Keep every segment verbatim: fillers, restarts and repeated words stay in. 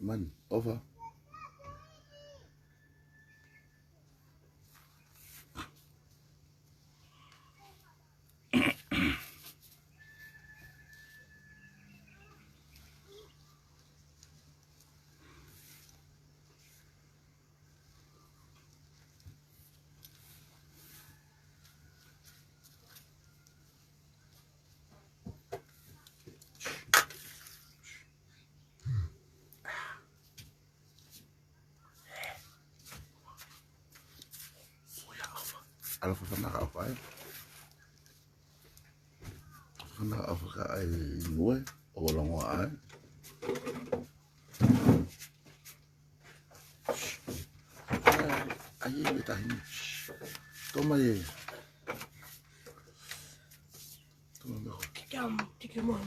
Man, ʻofa. ʻAlu fafana ka ʻofa ē. Fafana ka ʻofa ka ʻai nue, ʻo longoaʻa ē. ʻAi, ʻai, ʻai, ʻai, ʻai. Toma ē. Toma ē. Tiki am, tiki mo.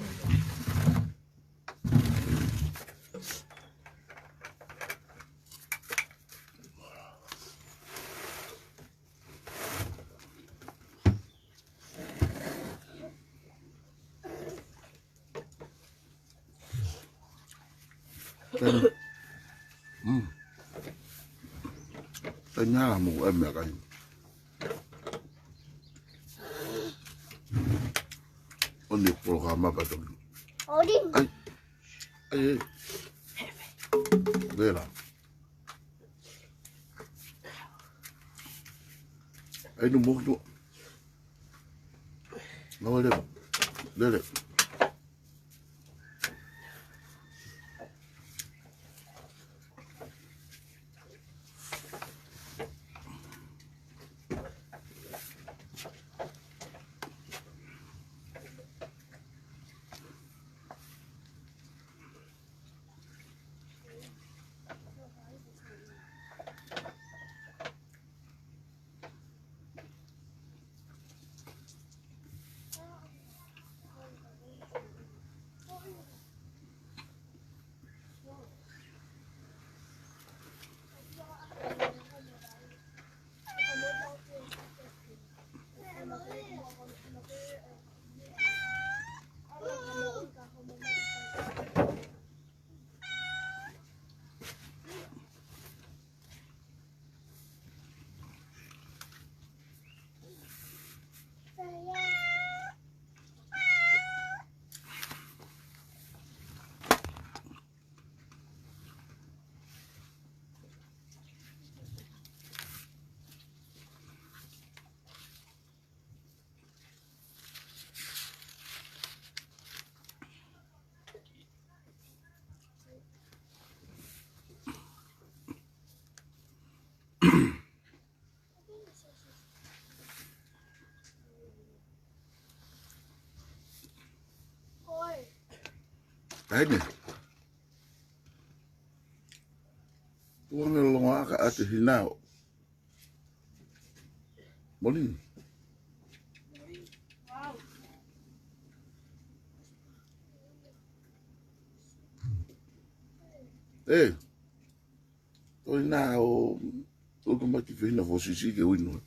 Tani. Mm. Tani ā mo e meʻakai. ʻOni polo ka mapa toki. ʻOni. ʻAi. ʻAi, ʻai. Vela. ʻAi, nu mo tu. Nau lele. Lele. Kaine. Tuʻu ange longoaʻa ka ʻatu hina ʻo Moli. Ē. Toi na o, o ka maki fehina fosisi ke winu.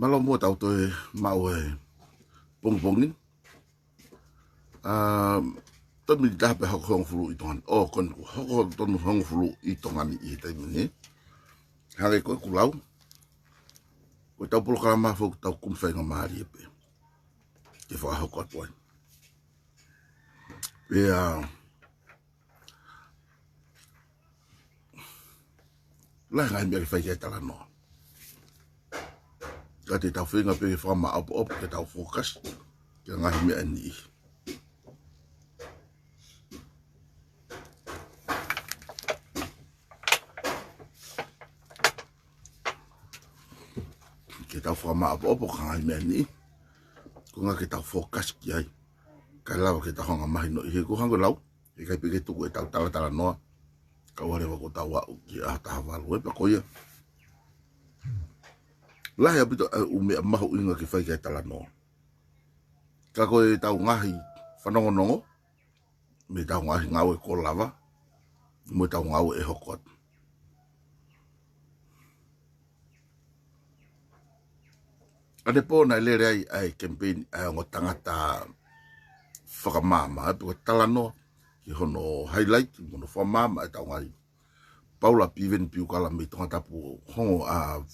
Mālō muʻa tau toe maʻu e pongipongi. ʻA, taimi ʻe taha pē hoko hongofulu ʻi Tonga ni. ʻO, ko eni kuo hoko tonu hongofulu ʻi Tonga ni ʻi he taimi ni. Hangē ko ʻeku lau, ko ʻetau polokalama foki tau kumi faingamālie pē ke fakahoko atu ai. Pea, lahi e ngaahi meʻa ke fai ki ai e talanoa. Ka te tau feinga pē ke fakamāʻopoʻopo ke tau focus ki he ngaahi meʻa ʻe niʻihi. Ke tau fakamāʻopoʻopo ki he ngaahi meʻa ʻe niʻihi. Ko e ʻuhinga ke tau focus ki ai. ʻe lava ke tau hanga mahinoʻi he ko e hangē ko e lau, ʻikai pē ke tuku ʻetau talatalanoa, kae ʻoua leva kuo tau aʻu ki he ʻaho taha valu, ē, pea ko ia. Lahi ʻaupito ʻa e ʻū meʻa mahuʻinga ke fai ki ai e talanoa. Ka ko ʻetau ngaahi fanongonongo, mei heʻetau ngaahi ngāue kuo lava, mo ʻetau ngāue ʻe hoko atu. ʻAnepō naʻe lele ai ʻa e kemipeini ʻa e ongo tangata fakamaama, ē, pe ko e talanoa ki hono highlight, mo hono fakamaama ʻetau ngaahi. Paula Piveni Piukala mei Tongatapu, hongofulu mā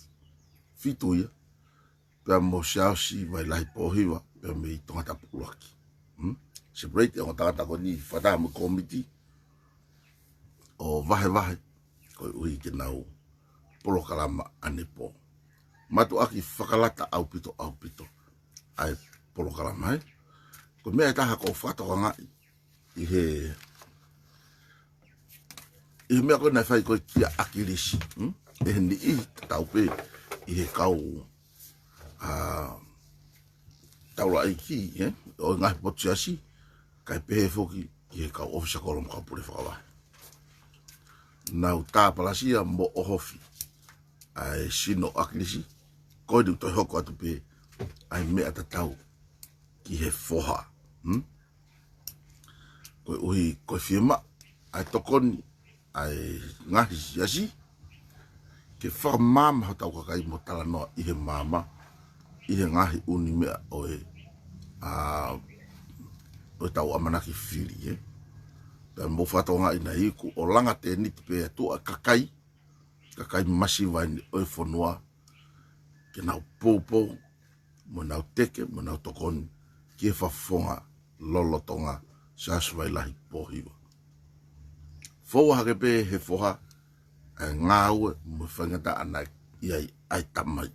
fitu ia, pea mo Siaosi Vailahi Pōhiva, pea mei Tongatapu ʻUluaki. Hmm? Separate ʻa e ongo tangata ko eni fakataha mo e kōmiti ʻo vahevahe, koeʻuhi ke nau polokalama ʻanepō. Mātuʻaki fakalata ʻaupito, ʻaupito ʻa e polokalama, ē. Ko e meʻa ʻe taha ʻoku ou fakatokangaʻi ʻi he, ʻi he meʻa ko ē naʻe fai ko ē kia ʻAkilisi, hmm? ʻE he niʻihi tatau pē ʻi he kau, ā, taulaʻeiki, ē, ʻo e ngaahi potu siasi, kae pehē foki ki he kau ʻōfisa kolo mo e kau pule fakavahe. Nau tāpalasia mo ʻohofi ʻa e sino ʻo ʻAkilisi, ko eni ʻoku toe hoko atu pē ʻa e meʻa tatau ki he foha. Hmm? Koeʻuhi, ko e fiemaʻu ʻa e tokoni ʻa e ngaahi siasi, ke fakamaama hotau kakai mo talanoa ʻi he maama, ʻi he ngaahi ʻū meʻa ʻo e, ā, ʻo ʻetau ʻamanaki fili, ē. Pea mou fakatokangaʻi naʻe iku ʻo langa tēniti pē atu ʻa e kakai, kakai masiva eni ʻo e fonua, ke nau poupou, mo nau teke, mo nau tokoni ki he fakafofonga lolotonga Siaosi Vailahi Pōhiva. Foua hake pē he foha ʻa e ngāue mo e faingataʻa naʻe ʻi ai ʻa e tamai.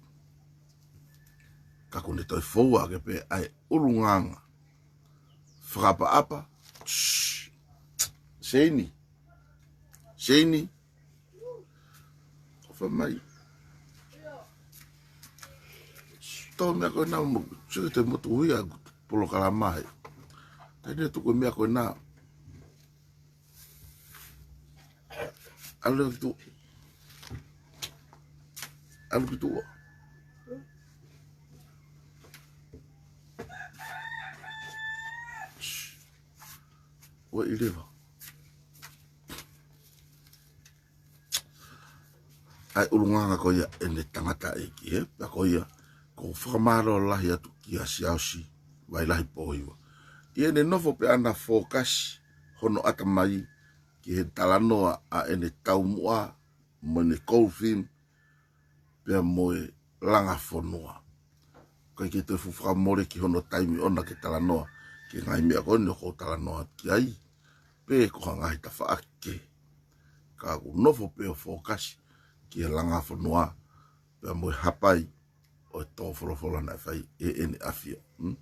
Ka kuo ne toe foua hake pē ʻa e ʻulungaanga fakaʻapaʻapa. Shh. Seini. Seini. ʻOfa mai. Tō meʻa ko ena mo, sio ki he motu ui ʻa e polokalama he. Taimi ʻe tuku e meʻa ko ena. ʻAlu ki tuʻa. ʻAlu ki tuʻa. Ua ʻi leva. ʻA e ʻulungaanga ko ia ʻene tangataʻeiki, ē, pea ko ia, ʻoku ou fakamālō lahi atu kia Siaosi Vailahi Pōhiva ʻi heʻene nofo pē ʻana fōkasi hono ʻatamai ki he talanoa ʻa ʻene taumuʻa, mo ʻene koufi, pea mo e langa fonua. ʻIkai ke toe fuʻu fakamole ki hono taimi ʻona ke talanoa ki he ngaahi meʻa ko eni ʻoku ou talanoa ki ai, pe ko ha ngaahi tafaʻaki kehe. Ka ʻoku nofo pē ʻo fōkasi ki he langa fonua, pea mo e hapai ʻo e tō folofola naʻe fai ʻe ʻEne ʻAfio. Hmm?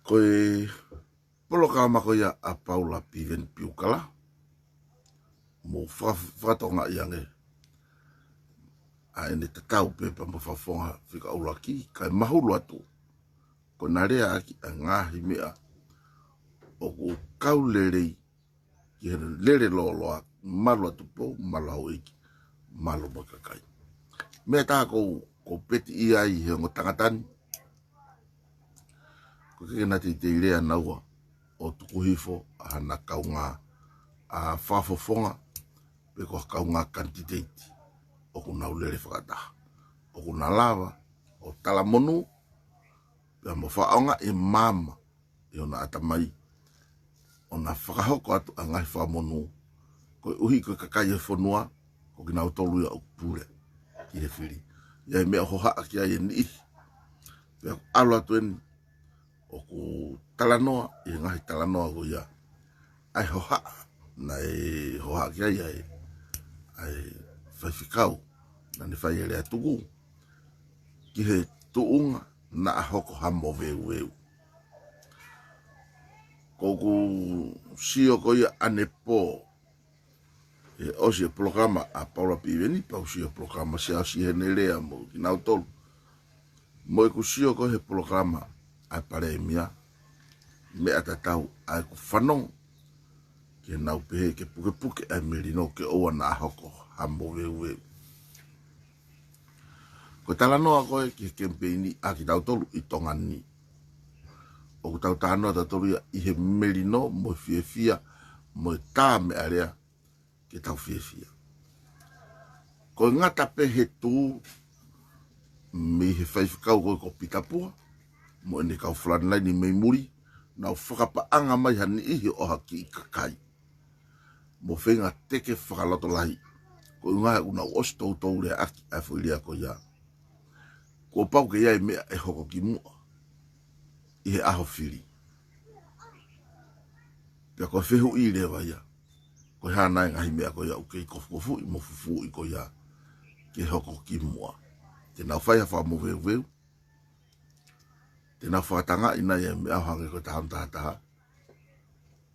Ko e polokalama ko ia ʻa Paula Piveni Piukala, mou fa-, fakatokangaʻi ange ʻa ʻene tatau pē pea mo e fakafofonga fika ʻuluaki, kae mahulu atu, ko ʻena leaʻaki ʻa e ngaahi meʻa ʻoku kau lelei ki he lele lōloa, malu ʻa Tupou, malu ʻa houʻeiki, malu mo e kakai. Meʻa ʻe taha ʻoku ou, ʻoku ou peti ʻi ai he ongo tangata ni, ʻoku ʻikai ke na teitei lea naua ʻo tuku hifo ʻa hana kaungā, ʻa fakafofonga, pe ko ha kaungā kanititeiti ʻoku nau lele fakataha. ʻOku na lava ʻo talamonū, pea mo fakaʻaongaʻi e maama ʻi hona ʻatamai, ʻo na fakahoko atu ʻa e ngaahi fakamonū, koeʻuhi ko e kakai e fonua, ko kinautolu ia ʻoku pule ki he fili. ʻI ai e meʻa ʻoku hohaʻa ki ai e niʻihi. Pea ʻoku ʻalu atu eni, ʻoku talanoa ʻi he ngaahi talanoa ko ia ʻa e hohaʻa, naʻe hohaʻa ki ai ʻa e, ʻa e faifekau naʻa ne fai e lea tuku ki he tuʻunga naʻa hoko ha moveuveu. ʻOku ou sio ko ia ʻanepō, he ʻosi e polokalama ʻa Paula Piveni, pea u sio e polokalama Siaosi heʻene lea mo kinautolu. Mo ʻeku sio ko ē he polokalama ʻa e Palēmia, meʻa tatau ʻa ʻeku fanongo ke nau pehē ke pukepuke ʻa e melino ke ʻoua naʻa hoko ha moveuveu. Ko e talanoa ko ē ki he kemipeini ʻa kitautolu ʻi Tonga ni, ʻoku tau talanoa tautolu ia ʻi he melino mo e fiefia mo e tā meʻalea ke tau fiefia. Ko e ngata pē he tū mei he faifekau ko ē ko Pita Pua mo ʻene kau frontline mei muli, nau fakapaʻanga mai ha niʻihi ʻo ha kiʻi kakai mo feinga teke fakalotolahi. Ko e ʻuhinga he ʻoku nau ʻosi toutou leaʻaki ʻa e foʻi lea ko ia, kuo pau ke ʻi ai e meʻa ʻe hoko ki muʻa ʻi he ʻaho fili. Pea ko e fehuʻi leva ia, ko e hā nai e ngaahi meʻa ko ia ʻoku kei kofukofuʻi mo fufuuʻi ko ia ke hoko ki muʻa? Te nau fai ha fakamoveuveu? Te nau fakatangaʻi nai e meʻa ʻo hangē ko e taha ono taha taha,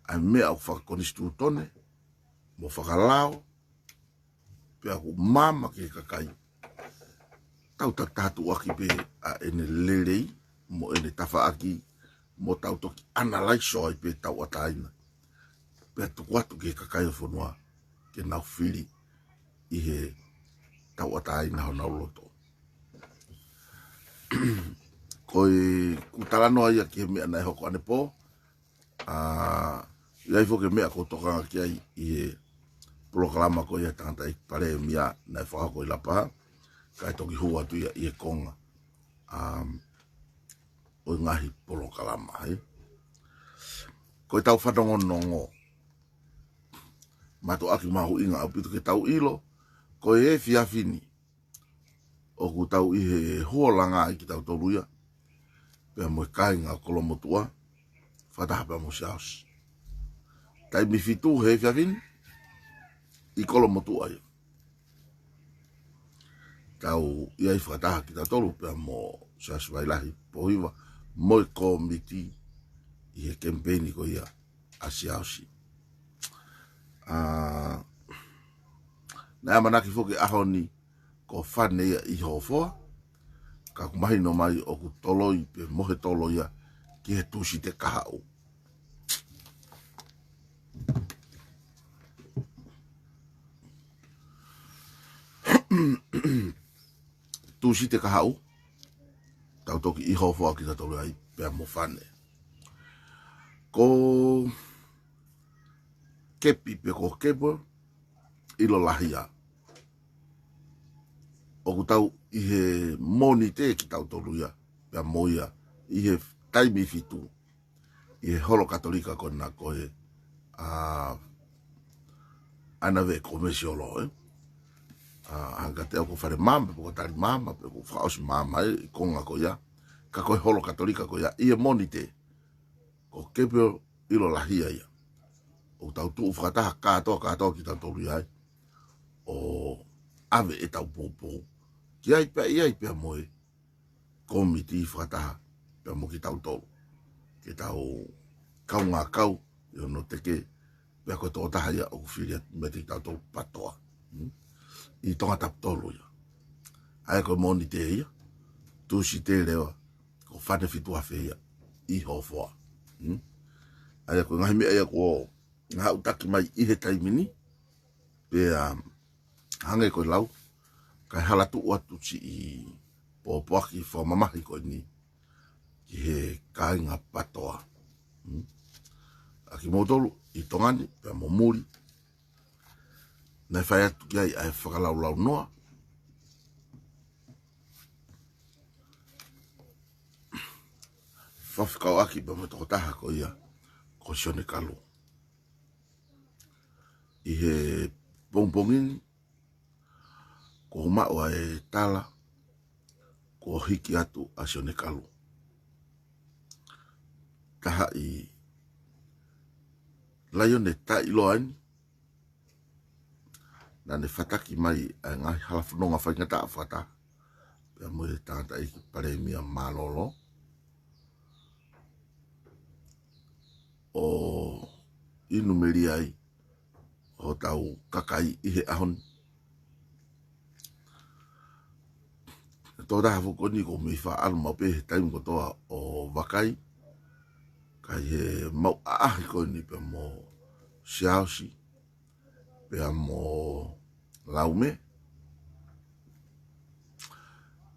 ʻa e meʻa ʻoku fakakonisitūtone mo fakalao, pea ʻoku maama ki he kakai? Tau takitaha tuʻuaki pē ʻa ʻene lelei mo ʻene tafaʻaki, mo tau toki analaiso ai pē tauʻatāina, pea tuku atu ki he kakai ʻo e fonua ke nau fili ʻi he tauʻatāina honau loto. Ko ʻeku talanoa ia ki he meʻa naʻe hoko ʻanepō. ʻA, ʻi ai foki e meʻa ʻoku ou tokanga ki ai ʻi he polokalama ko ia ʻa e tangataʻeiki palēmia naʻe fakahoko ʻi Lapaha, kae toki hū atu ia ʻi he konga, um, ʻo e ngaahi polokalama, ē. Ko ʻetau fanongonongo, mātuʻaki mahuʻinga ʻaupito ke tau ʻilo, ko e efiafi ni ʻoku tau ʻi he huolanga ʻa kitautolu ia pea mo e kāinga ʻo Kolomotuʻa, fakataha pea mo Siaosi. Taimi fitu he efiafi ni ʻi Kolomotuʻa ia. Tau ʻi ai fakataha kitautolu pea mo Siaosi Vailahi Pōhiva mo e kōmiti ʻi he kemipeini ko ia ʻa Siaosi. ʻA, naʻe ʻamanaki foki ʻaho ni ko Fane ia ʻi Hōfoa, ka ʻoku mahino mai ʻoku toloi pē mo he tolo ia ki he Tūsite kahaʻu. Tūsite kahaʻu, tau toki ʻi Hōfoa kitautolu ai pea mo Fane. Ko Kepi pe ko Kepi ʻIlolahia, ʻoku tau ʻi he Mōnite kitautolu ia pea mo ia ʻi he taimi fitu ʻi he holo Katolika ko ena ko e, ʻa, ʻAna Vē Komesiolo, ē. ʻA, ʻa ka te au ko Fale Maama, pe ko Tali Maama, pe ko Fakaʻosi Maama, ē, ʻi konga ko ia. Ka ko e holo Katolika ko ia ʻi he Mōnite, ko Kepi ʻIlolahia ia. ʻOku tau tuʻu fakataha kātoa, kātoa kitautolu ia ai ʻo ʻave ʻetau poupou ki ai pea ʻi ai pea mo e kōmiti fakataha pea mo kitautolu, ke tau kaungā kau ʻi hono teke, pea ko e tokotaha ia ʻoku fili atu meiate kitautolu PATOA. Hmm? ʻI Tongatapu tolu ia. ʻA ia ko e Mōnite ia, Tūsite leva ko Fane fitu afe ia ʻi Hōfoa. Hmm? ʻA ia ko e ngaahi meʻa ia kuo ngāueʻaki mai ʻi he taimi ni, pea hangē ko e lau, kae hala tuʻu atu siʻi pōpoaki fakamamahi ko eni ki he kāinga PATOA. Hmm? ʻA kimoutolu ʻi Tonga ni pea mo muli, naʻe fai atu ki ai ʻa e fakalaulaunoa, fakafekauʻaki pea mo e tokotaha ko ia ko Sione Kalu. ʻI he pongipongi ni, kuo u maʻu ʻa e tala kuo hiki atu ʻa Sione Kalu. Taha ʻi Laione Taʻiloa eni, naʻa ne fataki mai ʻa e ngaahi halafononga faingataʻa fakataha pea mo e tangataʻeiki palēmia mālōlō, ʻo inu melie ai hotau kakai ʻi he ʻaho ni. Tokotaha foki ko eni ʻoku mei faʻa ʻalu maʻu pē he taimi kotoa ʻo vakai, Ka ʻi he mau ʻaʻahi ko eni pea mo Siaosi, pea mo Laume,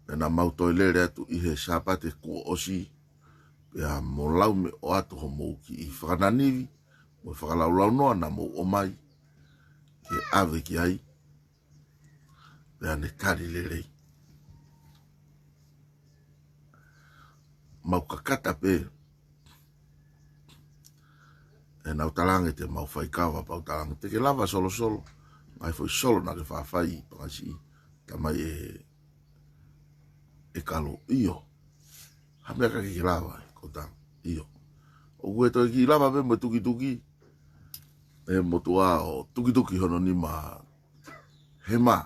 pea naʻa mau toe lele atu ʻi he Sāpate kuo ʻosi, pea mo Laume ʻoatu hoʻomou kiʻi fakananivi mo e fakalaulaunoa naʻa mou ʻomai ke ʻave ki ai, pea ne tali lelei. Mau kakata pē ʻenau talaange te mau faikava pau talaange te ke lava solosolo, ngaahi foʻi solo naʻa ke faʻa fai pangasiʻi, tamai e, e Kalu. ʻIo. Ha meʻa ka ke lava, ko tang. ʻIo. ʻOku ʻe toe kiʻi lava pē mo e tukituki, e motuʻa ʻo tukituki hono nima hema,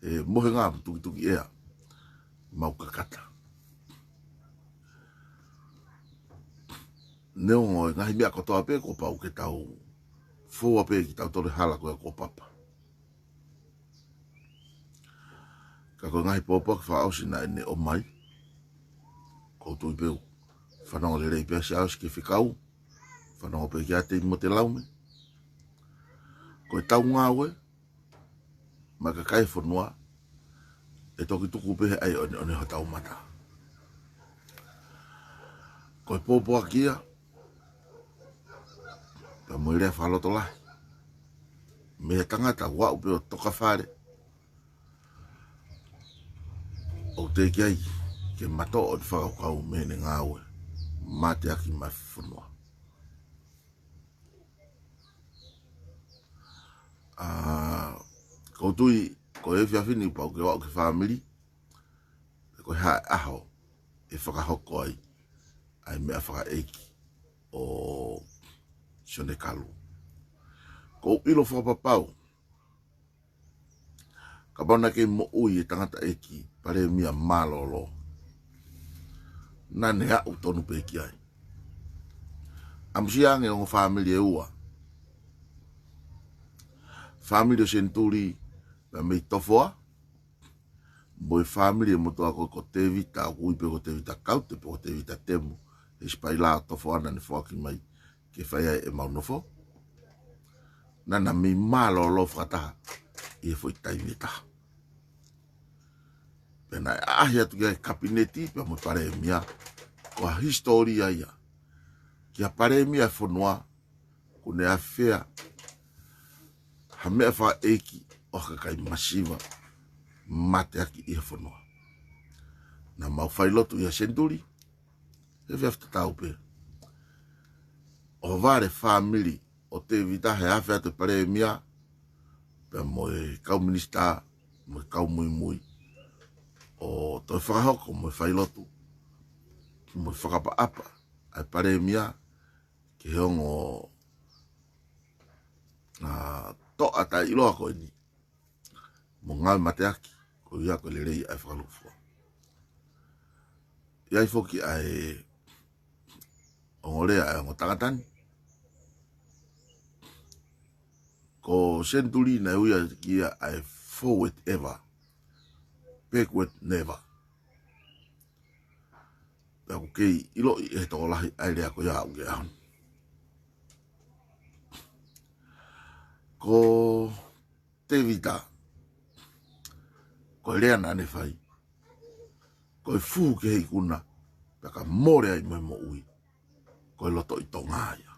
e mohenga mo tukituki ʻea, mau kakata. Neongo e ngaahi meʻa kotoa pē kuo pau ke tau foua pē kitautolu e hala ko ia kuo papa. Ka ko e ngaahi pōpoaki fakaʻosi naʻa ne ʻomai, ʻoku ou tui pē ʻoku fanongo lelei pē ʻa Siaosi ki he fekau, fanongo pē kia Tei mo Laume. Ko e tau ngāue maʻa e kakai e fonua, ʻe toki tuku pē he ʻai ʻoneʻone hotau mata. Ko e pōpoaki ia, pea mo e lea fakalotolahi mei he tangata ʻoku aʻu pē ʻo toka fale, ʻoku teʻeki ai ke matoʻo ʻene fakakaukau mo ʻene ngāue, mateaki maʻa e fonua. ʻA, ʻoku ou tui ko e efiafi ni pau ke aʻu ki he fāmili, ko e hā e ʻaho ʻe fakahoko ai ʻa e meʻa fakaʻeiki ʻo Sione Kalu. ʻOku ou ʻilo fakapapau, kapau naʻe kei moʻui e tangataʻeiki palēmia mālōlō, naʻa ne aʻu tonu pē ki ai. ʻAmusia ange ongo fāmili ʻe ua. Fāmili ʻo Senituli, pea mei Tofoa, mo e fāmili ʻe motuʻa ko, ko Tevita, ʻoku ui pē ko Tevita Kaute, pe ko Tevita Temu, he sipaila ʻo Tofoa naʻa ne foaki mai ke fai ai ʻemau nofo. Naʻa na mei mālōlō fakataha ʻi he foʻi taimi ʻe taha. Pea naʻe ʻaʻahi atu ki ai e kapineti, pea mo e palēmia, ko ha hisitōlia ia. Ki ha palēmia e fonua, kuo ne afea ha meʻa fakaʻeiki ʻo ha kakai masiva, mateaki ʻi he fonua. Naʻa mau failotu ia Senituli, he efiafi tatau pē. ʻO vale fāmili ʻo Tevita he afe atu e palēmia, pea mo e kau minisitā, mo e kau muimui, ʻo toe fakahoko mo e failotu, mo e fakaʻapaʻapa ʻa e palēmia, ki he ongo, ʻa, toʻa taʻeʻiloa ko eni, mo ngāue mateaki, ko ia ko e lelei ʻa e fakalūkufua. ʻI ai foki ʻa e ongo lea ʻa e ongo tangata ni, ko Senituli naʻe ui ia ki ai ʻa e forward ever, backward never. Pea ʻoku kei ʻiloʻi ʻe he tokolahi ʻa e lea ko ia ʻoku ke ʻaho ni. Ko Tevita, ko e lea naʻa ne fai, ko e fuhu ki he ikuna, pea ka mole ai mo e moʻui, ko e loto ʻi Tonga ia.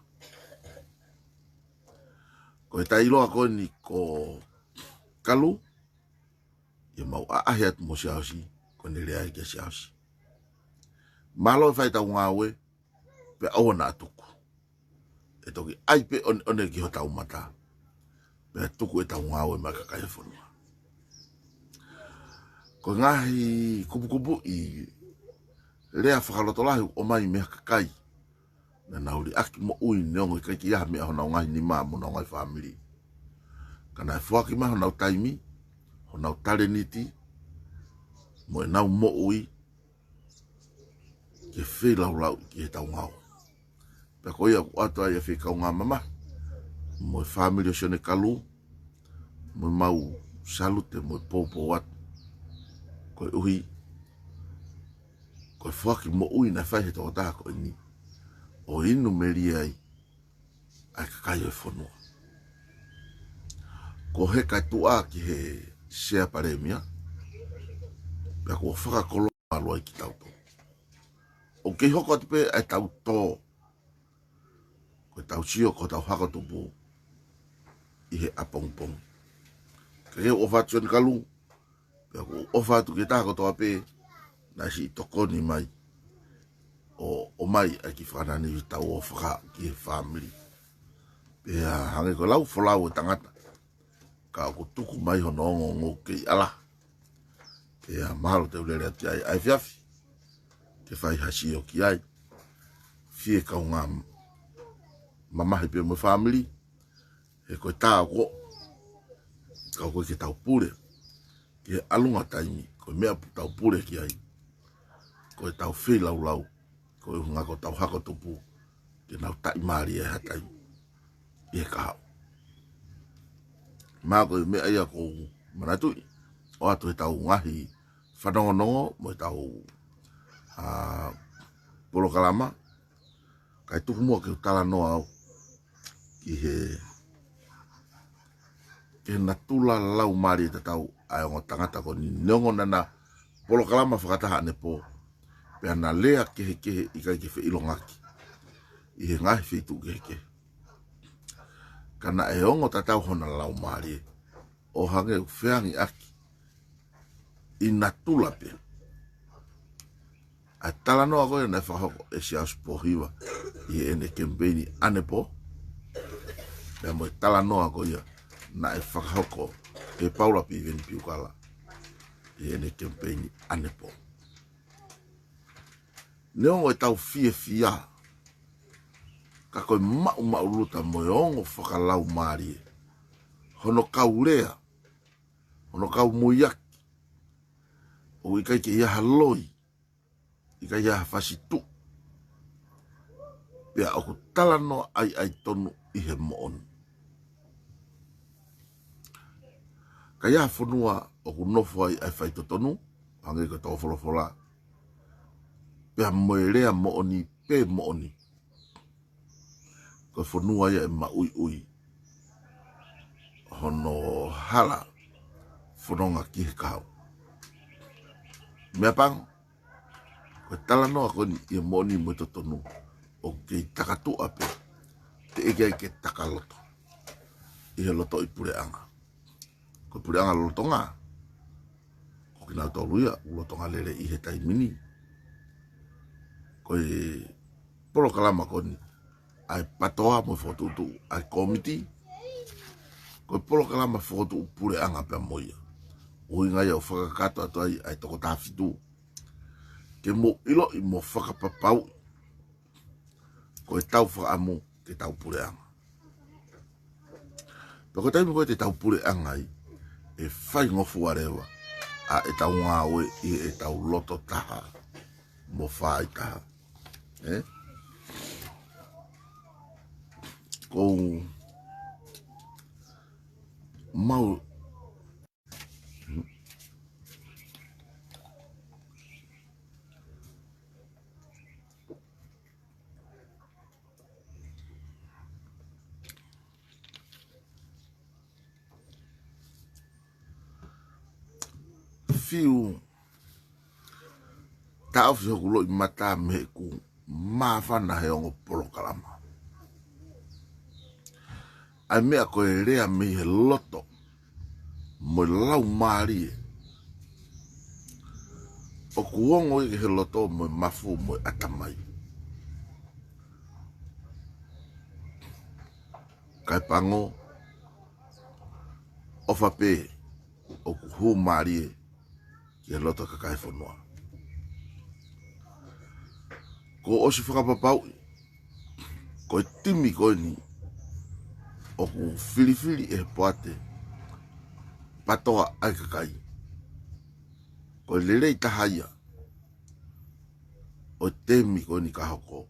Ko e taʻeʻiloa ko eni ko Kalu, ʻi he mau ʻaʻahi atu mo Siaosi, ko ʻene lea ia kia Siaosi. Mālō e fai ʻetau ngāue, pea ʻoua naʻa tuku. ʻE toki ʻai pē ʻoneʻone ki hotau mata, pea tuku ʻetau ngāue maʻa e kakai e fonua. Ko e ngaahi kupukupuʻi lea fakalotolahi ʻoku ʻomai mei ha kakai naʻa nau liʻaki moʻui neongo ʻikai ke ʻi ai ha meʻa honau ngaahi nima mo honau ngaahi fāmili. Ka naʻe foaki mai honau taimi, honau talēniti, mo ʻenau moʻui, ke feilaulau ki heʻetau ngāue. Pea ko ia ʻoku ʻoatu ai e fie kaungā mamahi mo e fāmili ʻo Sione Kalu, mo ʻemau salute mo e poupou atu. Koeʻuhi ko e foaki moʻui naʻe fai he tokotaha ko eni, ʻo inu melie ai ʻa e kakai ʻo e fonua. Ko e heka atu ā ki he Sea Palēmia, pea kuo fakakoloa mālō ai kitautolu. ʻOku kei hoko atu pē ʻa e tau tō, ko e tau sio, ko e tau hako tupu ʻi he ʻapongipongi. Ka ke ʻofa atu Sione Kalu, pea ʻoku ou ʻofa atu ki he taha kotoa pē naʻe siʻi tokoni mai ʻo, ʻo mai ʻa e kiʻi fakananei tau ʻo faka ki he fāmili. Pea hangē ko e lau folau ʻo e tangata, ka ʻoku tuku mai hono ongoongo kei ʻala. Pea mahalo te u lele atu ai ʻa e efiafi ke fai ha sio ki ai. Fie kaungā mamahi pē mo e fāmili, he ko e tā ʻoku, ka ʻoku ʻikai ke tau pule ki he ʻalunga taimi, ko e meʻa ʻoku tau pule ki ai ko e tau feilaulau, ko e ʻuhinga ko e tau hako tupu ke nau taʻimālie ʻi ha taimi ʻi he kahaʻu. Mahalo ko e meʻa ia ʻoku ou manatuʻi ʻoatu he tau ngaahi fanongonongo mo e tau, ā, polokalama, kae tuku muʻa ke u talanoa au ki he, ki he natula laumālie tatau ʻa e ongo tangata ko eni, neongo naʻa na polokalama fakataha ʻanepō, pea na lea kehekehe ʻikai ke feʻilongaki ʻi he ngaahi feituʻu kehekehe. Ka naʻe ongo tatau hona laumālie, ʻo hangē ʻoku feangiʻaki ʻi natula pē ʻa e talanoa ko ia naʻe fakahoko ʻe Siaosi Pōhiva ʻi heʻene kemipeini ʻanepō, pea mo e talanoa ko ia naʻe fakahoko ʻe Paula Piveni Piukala ʻi heʻene kemipeini ʻanepō. Neongo e tau fiefia, ka ko e maʻumaʻuluta mo e ongo fakalaumālie hono kau lea, hono kau muiaki, ʻoku ʻikai ke ʻi ai ha loi, ʻikai ke ʻi ai ha fasi tuʻu, pea ʻoku talanoa ʻaiʻai tonu ʻi he moʻoni. Ka ʻi ai ha fonua ʻoku nofo ai ʻa e faitotonu, hangē ko e tō folofola, pea mo e lea moʻoni pē moʻoni, ko e fonua ia ʻe maʻuiʻui hono hala fononga ki he kahaʻu. Meʻapango, ko e talanoa ko eni ʻi he moʻoni mo e totonu, ʻoku kei takatuʻa pē, teʻeki ai ke takaloto ʻi he lotoʻi puleʻanga. Ko e puleʻanga lolotonga, ko kinautolu ia ʻoku lolotonga lele ʻi he taimi ni. Ko e polokalama ko eni ʻa e PATOA mo e fokotuʻutuʻu ʻa e kōmiti, ko e polokalama fokotuʻu puleʻanga pea mo ia. ʻUhinga ia ʻoku fakakakato atu ai ʻa e toko taha fitu, ke mou ʻiloʻi mo fakapapauʻi ko e tau fakaʻamu ke tau puleʻanga. Pea ko e taimi ko ē te tau puleʻanga ai, ʻe faingofua leva ʻa e tau ngāue ʻi he tau loto taha mo fai taha. Ē? Ko u mau fiu taʻofi hoku loʻimata mei heʻeku māfana he ongo polokalama. ʻA e meʻa ko e lea mei he loto mo e laumālie, ʻoku ongo ia ki he loto mo e mafu mo e ʻatamai. Kae pango, ʻofa pē ʻoku hū mālie ki he loto kakai fonua. Kuo ʻosi fakapapauʻi ko e timi ko eni ʻoku filifili ʻe he poate PATOA ʻa e kakai, ko e lelei taha ia ʻo e temi ko eni ka hoko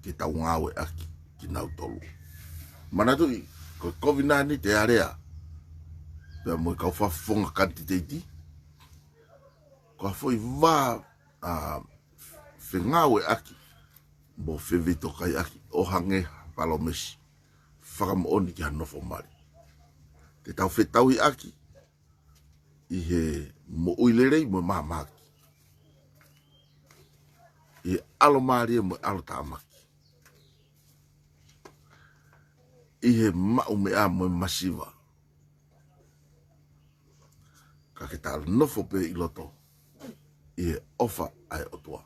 ke tau ngāueʻaki kinautolu. Manatuʻi, ko e kovinānite ʻa e lea pea mo e kau fakafofonga kanititeiti, ko ha foʻi vā, ā, fengāueʻaki mo fefetokaiʻaki ʻo hangē ha palōmesi fakamoʻoni ki ha nofo mali. Te tau fetauhiʻaki ʻi he moʻui lelei mo e māmāki, ʻi he ʻalomālie mo e ʻalotāmaki, ʻi he maʻu meʻa mo e masiva, ka ke ta nofo pē ʻi loto ʻi he ʻofa ʻa e ʻOtua.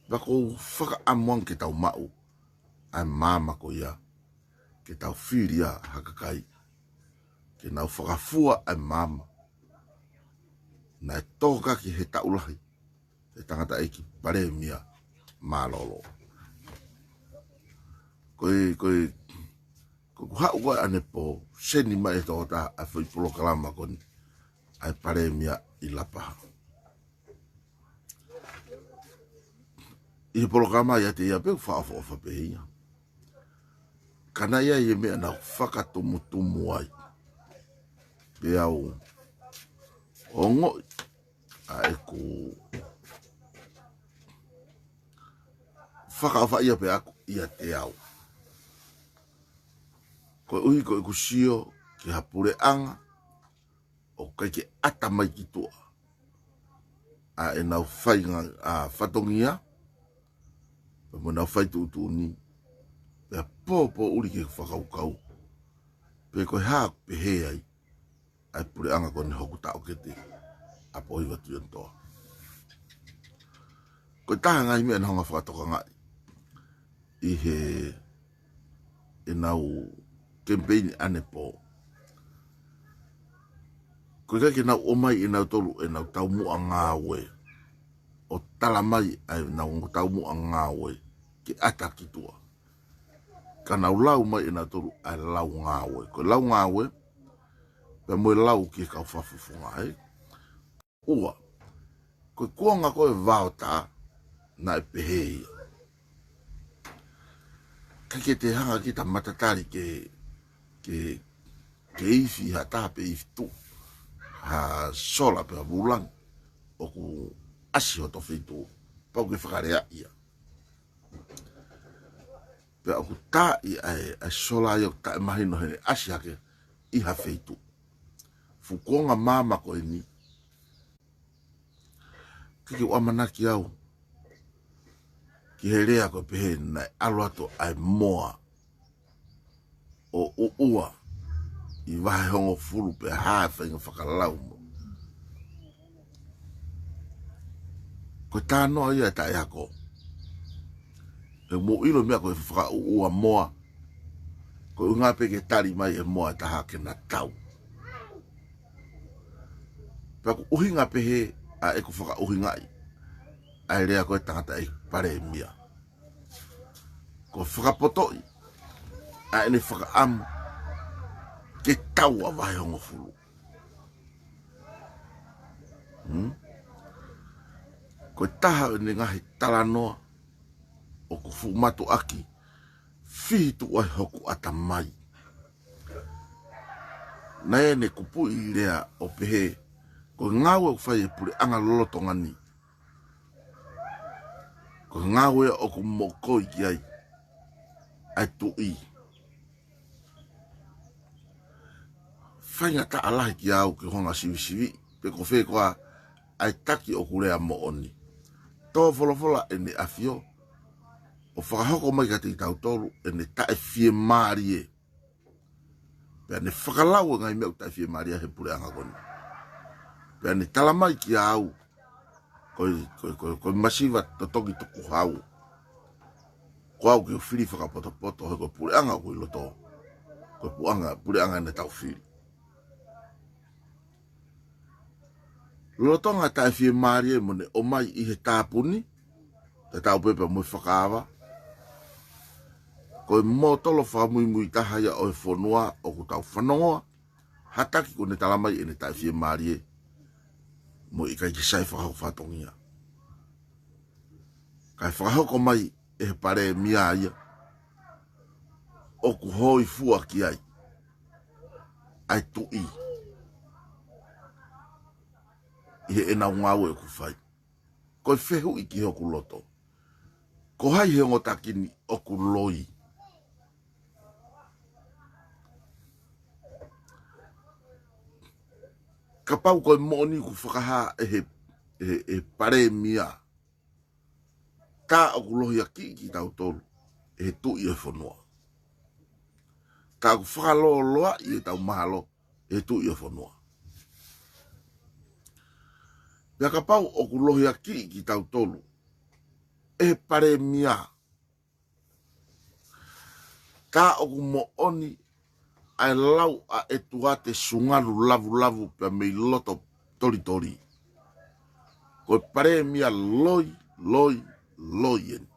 Pea ʻoku ou fakaʻamu ange ke tau maʻu ʻa e maama ko ia, ke tau fili ʻa ha kakai ke nau fakafua ʻa e maama naʻe tōkaki he taʻu lahi ʻe he tangataʻeiki palēmia mālōlō. Ko e, ko e, ko ʻeku haʻu ko ē ʻanepō, seni mai ʻe he tokotaha ʻa e foʻi polokalama ko eni ʻa e palēmia ʻi Lapaha. ʻI he polokalama ʻiate ia pē ʻoku fakaʻofoʻofa pē ia. Ka naʻe ʻi ai e meʻa naʻá ku fakatumutumu ai, pea u ongoʻi ʻa ʻeku fakaʻofaʻia pē ʻaʻaku ʻiate au. Koeʻuhi ko ʻeku sio ki ha puleʻanga ʻoku ʻikai ke ʻata mai ki tuʻa ʻa ʻenau fai ngaahi fatongia, pea mo ʻenau fai tuʻutuʻuni, pea pōpōʻuli ke fakakaukau pe ko e hā ʻoku pehē ai ʻa e puleʻanga ko eni hoku taʻokete ʻa Pōhiva Tuʻi Onotoa. Ko e taha e ngaahi meʻa naʻe hanga fakatokangaʻi ʻi he ʻenau kemipeini ʻanepō, ko e ʻikai ke nau ʻomai ʻe nautolu ʻenau taumuʻa ngāue ʻo tala mai ʻa ʻenau taumuʻa ngāue ke ʻata ki tuʻa. Ka nau lau mai ʻe nautolu ʻa e lau ngāue. Ko e lau ngāue, pea mo e lau ki he kau fakafofonga, ē. Ua, ko e kuonga ko ē vaotā naʻe pehē ia. ʻIkai ke te hanga kita matatali ke, ke, ke ifi ha taha pe ifi tuʻu ha sola pe ha vūlangi ʻoku ʻasi hoto feituʻu, pau ke fakalea ia. Pea ʻoku tā ʻi ai ʻa e sola ia ʻoku taʻemahino heʻene ʻasi hake ʻi ha feituʻu. Fuʻu kuonga maama ko eni, ʻikai ke u ʻamanaki au ki he lea ko e pehē naʻe ʻalu atu ʻa e moa ʻo ʻuʻua ʻi vahehongofulu pea hā e faʻahinga fakalau mo. Ko e tānoa ia ʻe taʻeako. ʻE mou ʻilo e meʻa ko e fakaʻuʻua moa, ko e ʻuhinga pē ke tali mai e moa ʻe taha ke na tau. Pea ʻoku ʻuhinga pehē ʻa ʻeku fakaʻuhingaʻi ʻa e lea ko ē tangataʻeiki palēmia. Ko e fakapotoʻi ʻa ʻene fakaʻamu ke tau ʻa vahehongofulu. Hmm? Ko e taha ʻo ʻene ngaahi talanoa ʻoku fuʻu mātuʻaki fihi tuʻu ai hoku ʻatamai. Naʻá ne kupuʻi lea ʻo pehē, ko e ngāue ʻoku fai ʻe he puleʻanga lolotonga ni, ko e ngāue ʻoku mokoi ki ai ʻa e tuʻi. Faingataʻa lahi kiate au ke u hanga ʻo sivisiviʻi pe ko fē koā ʻa e taki ʻoku lea moʻoni. Tō folofola ʻEne ʻAfio ʻo fakahoko mai kiate kitautolu ʻene taʻefiemālie. Pea ne fakalau e ngaahi meʻa ʻoku taʻefiemālie he puleʻanga ko eni. Pea ne tala mai kiate au, ko e, ko e, ko e, ko e masiva totongi tukuhau. Ko au ke u fili fakapotopoto he ko e puleʻanga ʻoku ʻi loto. Ko e puleʻanga, puleʻanga ʻene tau fili. Lolotonga taʻefiemālie mo ne ʻomai ʻi he tāpuni, tatau pē pea mo e fakaava. Ko e mōtolo fakamuimui taha ia ʻo e fonua ʻoku tau fanongoa ha taki kuo ne tala mai ʻene taʻefiemālie mo ʻikai ke sai fakahoko fatongia. Kae fakahoko mai ʻe he palēmia ia ʻoku hōifua ki ai ʻa e tuʻi ʻi heʻenau ngāue ʻoku fai. Ko e fehuʻi ki hoku loto, Ko hai he ongo taki ni ʻoku loi? Kapau ko e moʻoni ʻoku fakahā ʻe he, ʻe he, ʻe he palēmia, tā ʻoku lohiakiʻi kitautolu ʻe he tuʻi ʻo e fonua. Tā ʻoku fakalōloaʻi ʻetau mahalo ʻe he tuʻi ʻo e fonua. Pea kapau ʻoku lohiakiʻi kitautolu ʻe he palēmia, tā ʻoku moʻoni ʻa e lau ʻa ʻEtuate Sungalu Lavulavu pea mei loto Tolitoli. Ko e palēmia loi, loi, loi eni.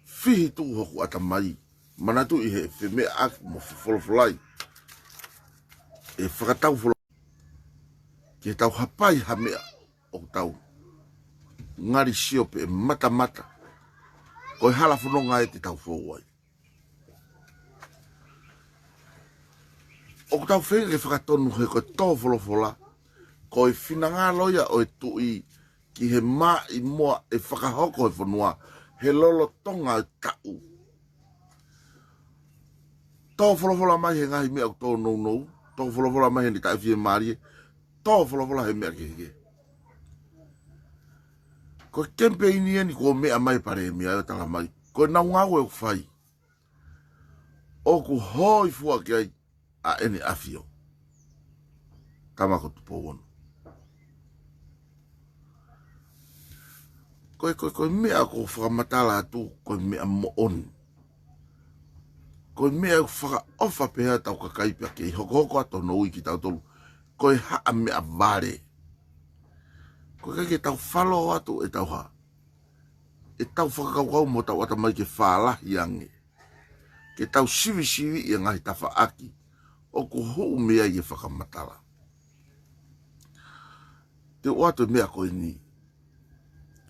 Fihi tuʻu hoku ʻatamai, manatuʻi he femeʻaʻaki mo fefolofolai, ʻe fakatau folo-, ke tau hapai ha meʻa ʻoku tau ngali sio pē matamata, ko e hala fononga ē te tau fou ai. ʻOku tau feinga ke fakatonu he ko e tō folofola, ko e finangalo ia ʻo e tuʻi ki he maʻimoa ʻe fakahoko he fonua, he lolotonga ʻo e taʻu. Tō folofola mai he ngaahi meʻa ʻoku tō nounou, tō folofola mai he ne taʻefiemālie, tō folofola he meʻa kehekehe. Ko e kemipeini eni kuo meʻa mai palēmia ʻo tala mai, ko e nau ngāue ʻoku fai, ʻoku hōifua ki ai ʻa ʻEne ʻAfio, Tama ko Tupou Ono. Ko e, ko e, ko e meʻa ʻoku ou fakamatala atu, ko e meʻa moʻoni. Ko e meʻa ʻoku fakaʻofa pehē ʻetau kakai pea kei hokohoko atu hono ui kitautolu ko e haʻa meʻavale. Ko e ʻikai ke tau falo atu ʻetau hā, ʻetau fakakaukau mo hotau ʻatamai ke fālahi ange, ke tau sivisiviʻi e ngaahi tafaʻaki ʻoku hū mei ai e fakamatala. Te u ʻoatu e meʻa ko eni,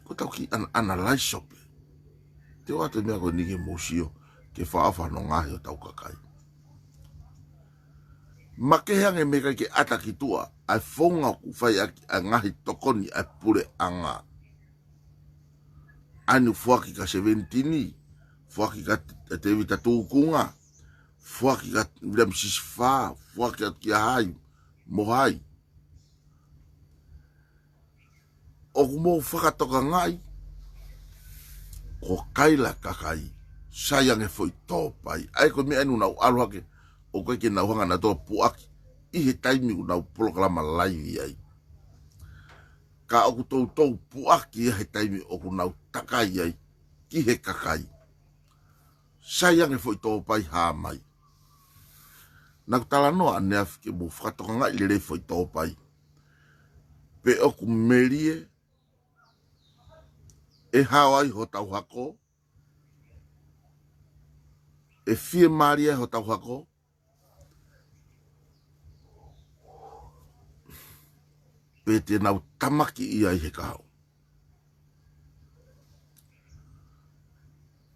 ko ʻetau kiʻi ana-, analyze pē. Te u ʻoatu e meʻa ko eni ke mou sio, ke fakaʻofa hono ngaohi hotau kakai. Makehe ange mei he ʻikai ke ʻata ki tuʻa ʻa e founga ʻoku fai ʻaki ʻa e ngaahi tokoni ʻa e puleʻanga. ʻA eni ʻoku foaki kia Sevenitini, foaki kia T-, Tēvita Tukunga, foaki kia Viliami Sisifā, foaki atu kia hai mo hai. ʻOku mou fakatokangaʻi, ko Kaila kakai, sai ange foʻi tōpai. ʻA ia ko e meʻa eni ʻoku nau ʻalu hake, ʻoku ʻikai ke nau hanga nautolu ʻo puʻaki ʻi he taimi ʻoku nau polokalama laivi ai. Ka ʻoku toutou puʻaki ia he taimi ʻoku nau takai ai ki he kakai. Sai ange foʻi tōpai hā mai. Naʻá ku talanoa ʻaneafi ke mou fakatokangaʻi lelei foʻi tōpai. Pe ʻoku melie, ʻe hao ai hotau hako, ʻe fiemālie ai hotau hako, pe te nau tamaki ia ʻi he kahaʻu.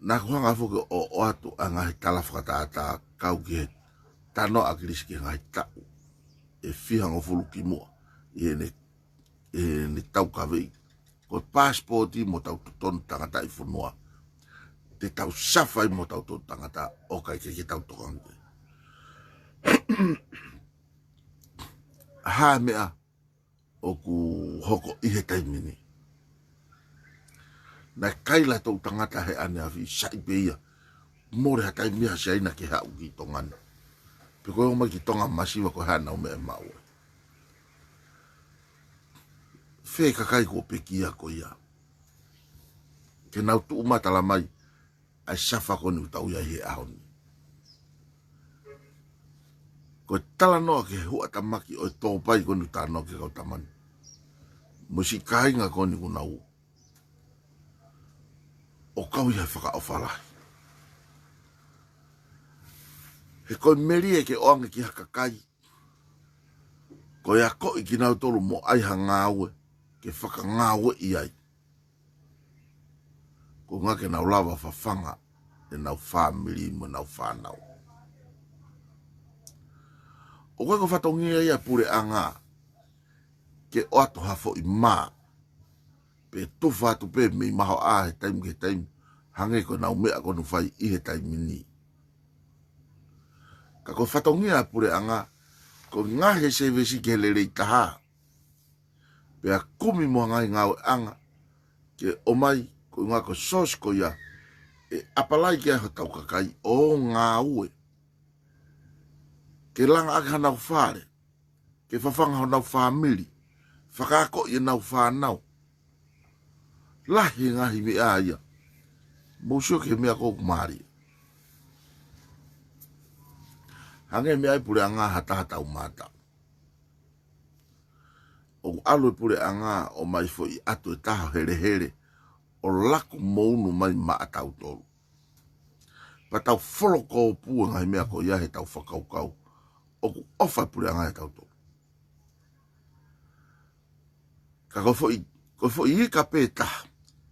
Naʻá ku hanga foki ʻo ʻoatu ʻa e ngaahi tala fakatātā kau ki he talanoa ʻa ʻAkilisi ki he ngaahi taʻu ʻe fihangofulu kimuʻa ʻi heʻene, ʻene taukaveʻi ko e paasipooti mo hotau totonu tangataʻi fonua. Te tau safai mo hotau totonu tangata ʻo ʻikai ke, ke tau tokanga ki ai. Hā e meʻa ʻoku hoko ʻi he taimi ni? Naʻe kaila e toʻu tangata he ʻaneafi, sai pē ia. Mole ha taimi ha Siaina ke haʻu ki Tonga ni. Pe ko e ō mai ki Tonga masiva ko e hā ʻenau meʻa ʻe maʻu ai. Fē kakai kuo pekia ko ia ke nau tuʻu mai ʻo tala mai ʻa e safa ko eni ʻoku tau ʻi ai he ʻaho ni? Ko e talanoa ki he huʻatamaki ʻo e tōpai ko eni ʻoku talanoa ki he kau tama ni mo e siʻi kāinga ko eni ʻoku nau ō ʻo kau ʻi he fakaʻofa lahi. He ko e melie ke ʻoange ki ha kakai ko e akoʻi kinautolu mo ʻai ha ngāue ke fakangāueʻi ai, koeʻuhi ke nau lava fafanga ʻenau fāmili mo ʻenau fānau. ʻOku ʻikai ko e fatongia ia ʻa e puleʻanga ke ʻoatu ha foʻi mā pe tufa atu pē mei mahoʻā he taimi ki he taimi, hangē ko ʻenau meʻa ko eni ʻoku fai ʻi he taimi ni. Ka ko e fatongia ʻa e puleʻanga, ko e ngaohi e sēvesi ki he lelei taha. Pea kumi mo e ngaahi ngāueʻanga ke ʻomai, ko e ʻuhinga ko e source ko ia ʻe ʻapalai ki ai hotau kakai ʻo ngāue. Ke langa ʻaki hanau fale, ke fafanga honau fāmili, fakaakoʻi ʻenau fānau. Lahi e ngaahi meʻa ia. Mou sio ki he meʻa ko ē ʻoku mālie. Hangē meʻa ʻa e puleʻanga ha taha taumātaʻu. ʻOku ʻalu e puleʻanga ʻo ʻomai foʻi ʻatu ʻe taha ʻo helehele, ʻo laku mo unu mai maʻa tautolu. Pea tau folokōpū e ngaahi meʻa ko ia he tau fakakaukau ʻoku ʻofa e puleʻanga ʻia tautolu. Ka ko e foʻi, ko e foʻi ika pē taha,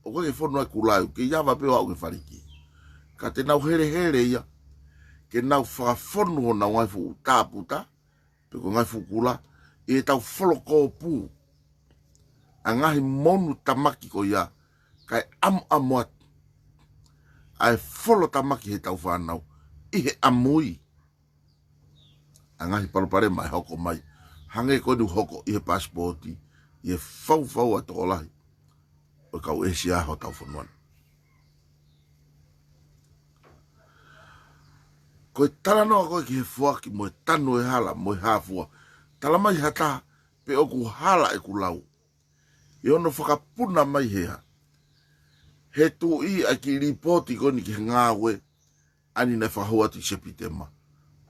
ʻoku ʻikai ke fonu ai e kula, ʻoku kei ava pē ʻo aʻu ki he faliki. Ka te nau helehele ia, ke nau fakafonu honau ngaahi fuʻu tāputa, pe ko e ngaahi fuʻu kula, ʻi he tau folokōpū ʻa e ngaahi monu tamaki ko ia, kae ʻamuʻamu atu ʻa e folo tamaki he tau fānau ʻi he ʻamui ʻa e ngaahi palopalema ʻe hoko mai, hangē ko eni ʻoku hoko ʻi he pasipooti, ʻi he faufau ʻa e tokolahi ʻo e kau ʻĒsia hotau fonua ni. Ko e talanoa ko ē ki he foaki mo e tanu e hala mo e hā fua, talamai ha taha pe ʻoku hala ʻeku lau ʻi hono fakapuna mai he hā, he tuʻi ʻa e kiʻi lipooti ko eni ki he ngāue ʻa eni naʻe fakahū atu ʻi Sepitema,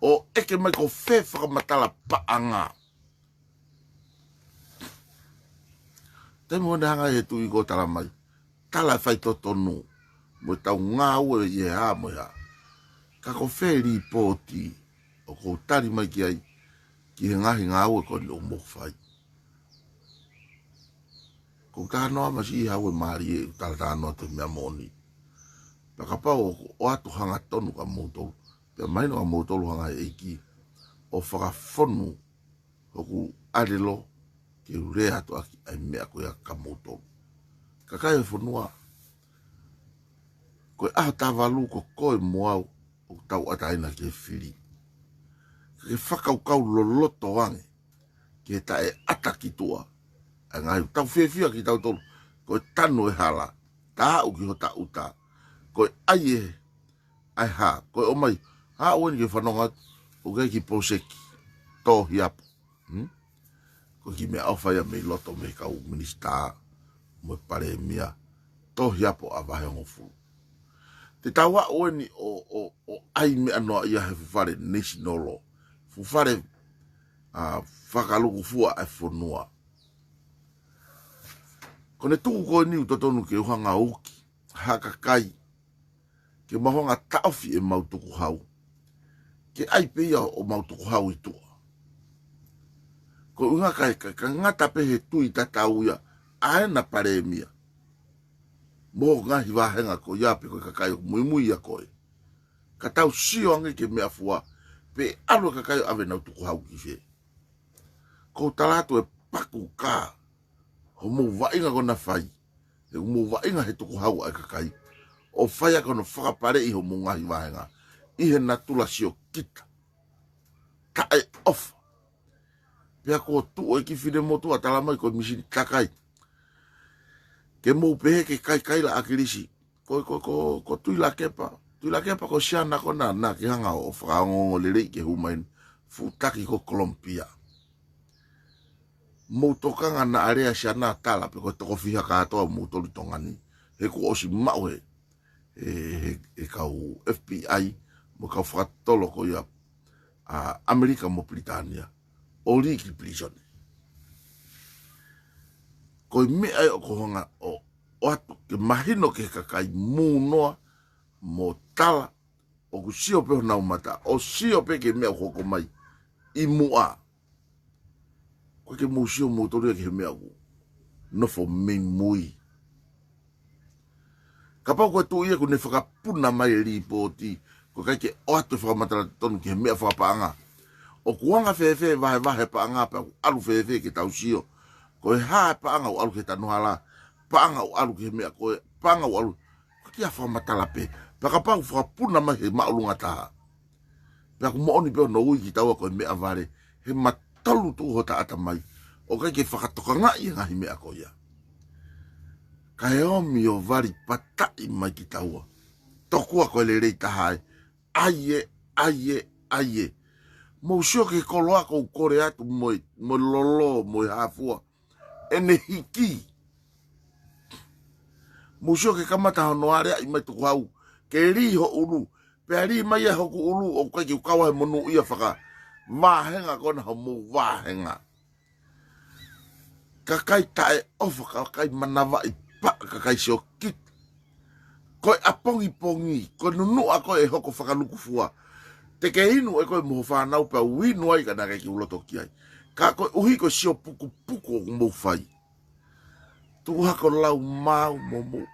ʻo ʻeke mai ko fē fakamatala paʻanga. Taimi ko ē naʻe hanga ʻe he tuʻi ko ē ʻo talamai, tala e faitotonu mo e tau ngāue ʻi he hā mo e hā. Ka ko fē lipooti ʻoku ou tali mai ki ai ki he ngaahi ngāue ko eni ʻoku mou fai? Ko e talanoa masiʻi, haʻu e mālie ʻo talatalanoa atu e meʻa moʻoni. Pea kapau ʻoku ʻoatu hangatonu kia moutolu, pea mahino kia moutolu hanga ʻe he ʻEiki ʻo fakafonu hoku ʻālelo ke u lea atu ʻaki ʻa e meʻa ko ia kia moutolu. Kakai ʻo e fonua, ko e ʻaho taha valu ko koe mo au ʻoku tauʻatāina ki he fili. Ka ke fakakaukau loloto ange ki he taʻeʻata ki tuʻa ʻa e ngaahi, tau fiefia kitautolu ko e tanu e hala, tā aʻu ki hota ʻuta, ko e ʻai e, ʻa e hā, ko e ʻomai, haʻu eni ke fanongo atu, ʻoku ʻi ai e kiʻi poloseki Tō Hiapo. Hmm? Ko e kiʻi meʻaʻofa ia mei loto mei he kau minisitā mo e palēmia, Tō Hiapo ʻa Vahehongofulu. Te tau aʻu eni ʻo, ʻo, ʻo ʻai meʻa noa ia he fuʻu fale National Law, fuʻu fale, ʻa, fakalukufua ʻa e fonua. Ko ʻene tuʻu ko eni ʻoku totonu ke u hanga ʻo uki ha kakai ke mau hanga ʻo taʻofi ʻemau tukuhau, ke ʻai pē ia ʻo mau tukuhau ʻi tuʻa. Ko e ʻuhinga ka, ka, ka ngata pē he tui tatau ia ʻa ena palēmia mo e ngaahi vāhenga ko ia pe ko e kakai ʻoku muimui ʻia koe, ka tau sio ange ki he meʻafua, pe ʻalu e kakai ʻo ʻave ʻenau tukuhau ki fē. Ko u tala atu ʻe paku ka homou vaʻinga ko ena fai, he ʻoku mou vaʻinga he tukuhau ʻa e kakai, ʻo fai ʻaki hono fakapaleʻi homou ngaahi vāhenga ʻi he natula siokita, taʻeʻofa. Pea ko e tuʻu e kiʻi finemotuʻa talamai ko e misini takai, ke mou pehē ke kaikaila ʻa ʻAkilisi. Ko, ko, ko, ko Tuʻi Lakepa. Tuʻi Lakepa ko Siana ko ena naʻa ke hanga ʻo fakaongoongo lelei ke hū mai eni, fuʻu taki ko Kolomupia. Mou tokanga naʻa lea Siana tala pe ko e toko fiha kātoa moutolu ʻi Tonga ni, he kuo ʻosi maʻu he, he, he, he kau F B I mo e kau fakatotolo ko ia ʻa ʻAmelika mo Pilitānia, ʻo lī ki pilīsone. Ko e meʻa ia ʻoku ou hanga ʻo, ʻoatu ke mahino ki he kakai mou noa mo tala, ʻoku sio pē honau mata, ʻo sio pē ki he meʻa ʻoku hoko mai ʻi muʻa. ʻOku ʻikai ke mou sio moutolu ia ki he meʻa ʻoku nofo mei mui. Kapau ko e tuʻi ia kuo ne fakapuna mai e lipooti, ʻoku ʻikai ke ʻoatu e fakamatala totonu ki he meʻa fakapaʻanga. ʻOku anga fēfē e vahevahe paʻanga pea ʻoku ʻalu fēfē ke tau sio? Ko e hā e paʻanga ʻoku ʻalu ki he tanu hala? paʻanga ʻoku ʻalu ki he meʻa ko ē, paʻanga ʻoku ʻalu, ko e kiʻi fakamatala pē. Pea kapau ʻoku fakapuna mai he māʻolunga taha, pea ʻoku moʻoni pē hono ui kitaua ko e meʻavale, he matolu tuʻu hota ʻatamai, ʻoku ʻikai ke fakatokangaʻi e ngaahi meʻa ko ia. Kae ʻomi ʻo vali pataʻi mai kitaua. Tokua ko e lelei taha ē, ʻai ē, ʻai ē, ʻai ē. Mou sio ki he koloa ʻoku ou kole atu mo e, mo e lolo, mo e hāfua. ʻEne hiki. Mou sio ki he kamata hono aleaʻi mai tukuhau, ke lī ho ʻulu. Pea lī mai ʻa hoku ʻulu, ʻoku ʻikai ke u kau ai he monūʻia fakavāhenga ko ena homou vāhenga. Kakai taʻeʻofa, kakai manavaʻi paʻa, kakai siokita. Ko e ʻapongipongi, ko e nunuʻa ko ē ʻe hoko fakalukufua. Te ke inu ʻe koe mo ho fānau pea u inu ai ka naʻe ʻikai ke u loto ki ai. Ka koeʻuhi ko e sio pukupuku ʻoku mou fai. Tuku hako lau mau mo mou.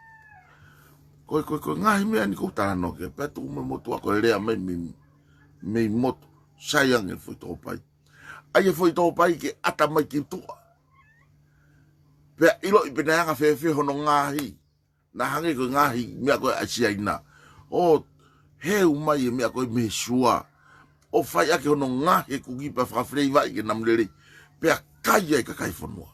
Ko e, ko e, ko e ngaahi meʻa ni ʻoku ou talanoa ki ai, pea tuku mo e motuʻa ko e lea mai mei, mei motu, sai ange foʻi tōpai. ʻAi e foʻi tōpai ke ʻata mai ki tuʻa. Pea ʻiloʻi pe naʻe anga fēfē hono ngaohi. Naʻe hangē ko e ngaahi meʻa ko ē ʻa Siaina. ʻO heu mai e meʻa ko ē mei he sua. ʻO fai ʻaki hono ngaohi e kuki pea fakafeleivaʻi ke namu lelei. Pea kai ai e kakai e fonua.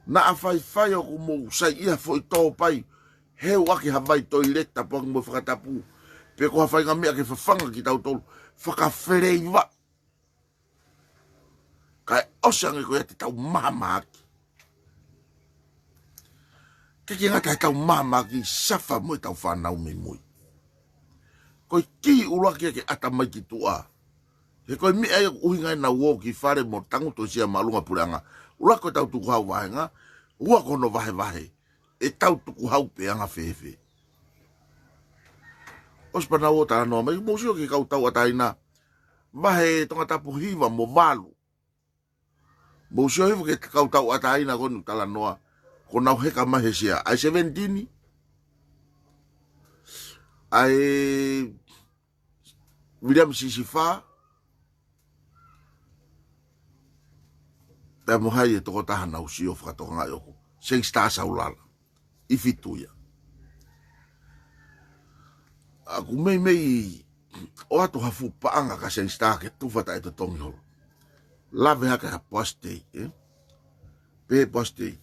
Naʻa faifai ʻoku mou saiʻia foʻi tōpai. Heu ʻaki ha vai toileti tapu ange mo e fakatapu. Pe ko ha faʻahinga meʻa ke fafanga kitautolu. Fakafeleivaʻi. Kae ʻosi ange ko ia te tau mahamahaki. Ke ke ngata he tau mahamahaki, suffer mo e tau fānau mei mui. Ko e kiʻi ʻuluaki ia ke ʻata mai ki tuʻa. He ko e meʻa ia ʻoku ʻuhinga ʻenau ō ki fale mo tangutu ʻi he māʻolunga puleʻanga. ʻUluaki ko e tau tukuhau vāhenga, ua ko hono vahevahe. ʻE tau tukuhau pe anga fēfē. ʻOsi pea nau ō talanoa mai, mou sio ki he kau tauʻatāina. Vahe Tongatapu hiva mo valu. Mou sio hifo ki he kau tauʻatāina ko eni ʻoku talanoa. Ko ʻenau heka mai he sea. ʻAi seventeen. ʻAi Viliami Sisifā. Pea mo hai e tokotaha naʻa ku sio fakatokangaʻi ʻoku. Sangster Saulala. ʻI fitu ia. ʻOku meimei ʻoatu ha fuʻu paʻanga kia Sangster ke tufa taʻetotongi holo. Lave hake ha poasitei, ē? Pehē poasitei.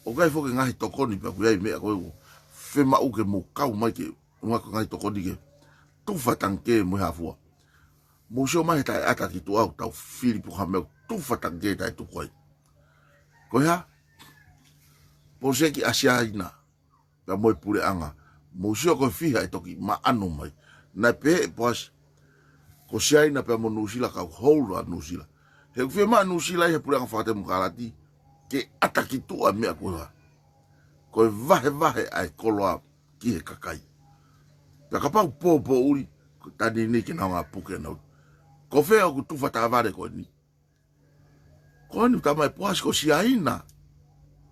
ʻOku ʻi ai foki e ngaahi tokoni pea ʻoku ʻi ai e meʻa ko ē ʻoku fiemaʻu ke mou kau mai ke ʻuhinga ko e ngaahi tokoni ke tufa tangikē mo e hāfua. Mou sio mai he taʻeʻata ki tuʻa ʻoku tau fili pē ha meʻa ʻoku tufa tangikē taʻetuku ai. Ko e hā? Poloseiki ʻa Siaina. Pea mo e puleʻanga. Mou sio ko e fiha ʻe toki maʻano mai. Naʻe pehē ʻe Poasi. Ko Siaina pea mo Nuʻusila kau holo ʻa Nuʻusila. He ʻoku fiemaʻu ʻe Nuʻusila ʻi he puleʻanga fakatemokalati. Ke ʻata ki tuʻa e meʻa ko ia. Ko e vahevahe ʻa e koloa ki he kakai. Pea kapau pōpōʻuli, ko e taimi ni ke nau ngā puke nau. Ko fē ʻoku tufa tāvale ko eni. Ko eni ʻoku tala mai ʻe Poasi ko Siaina.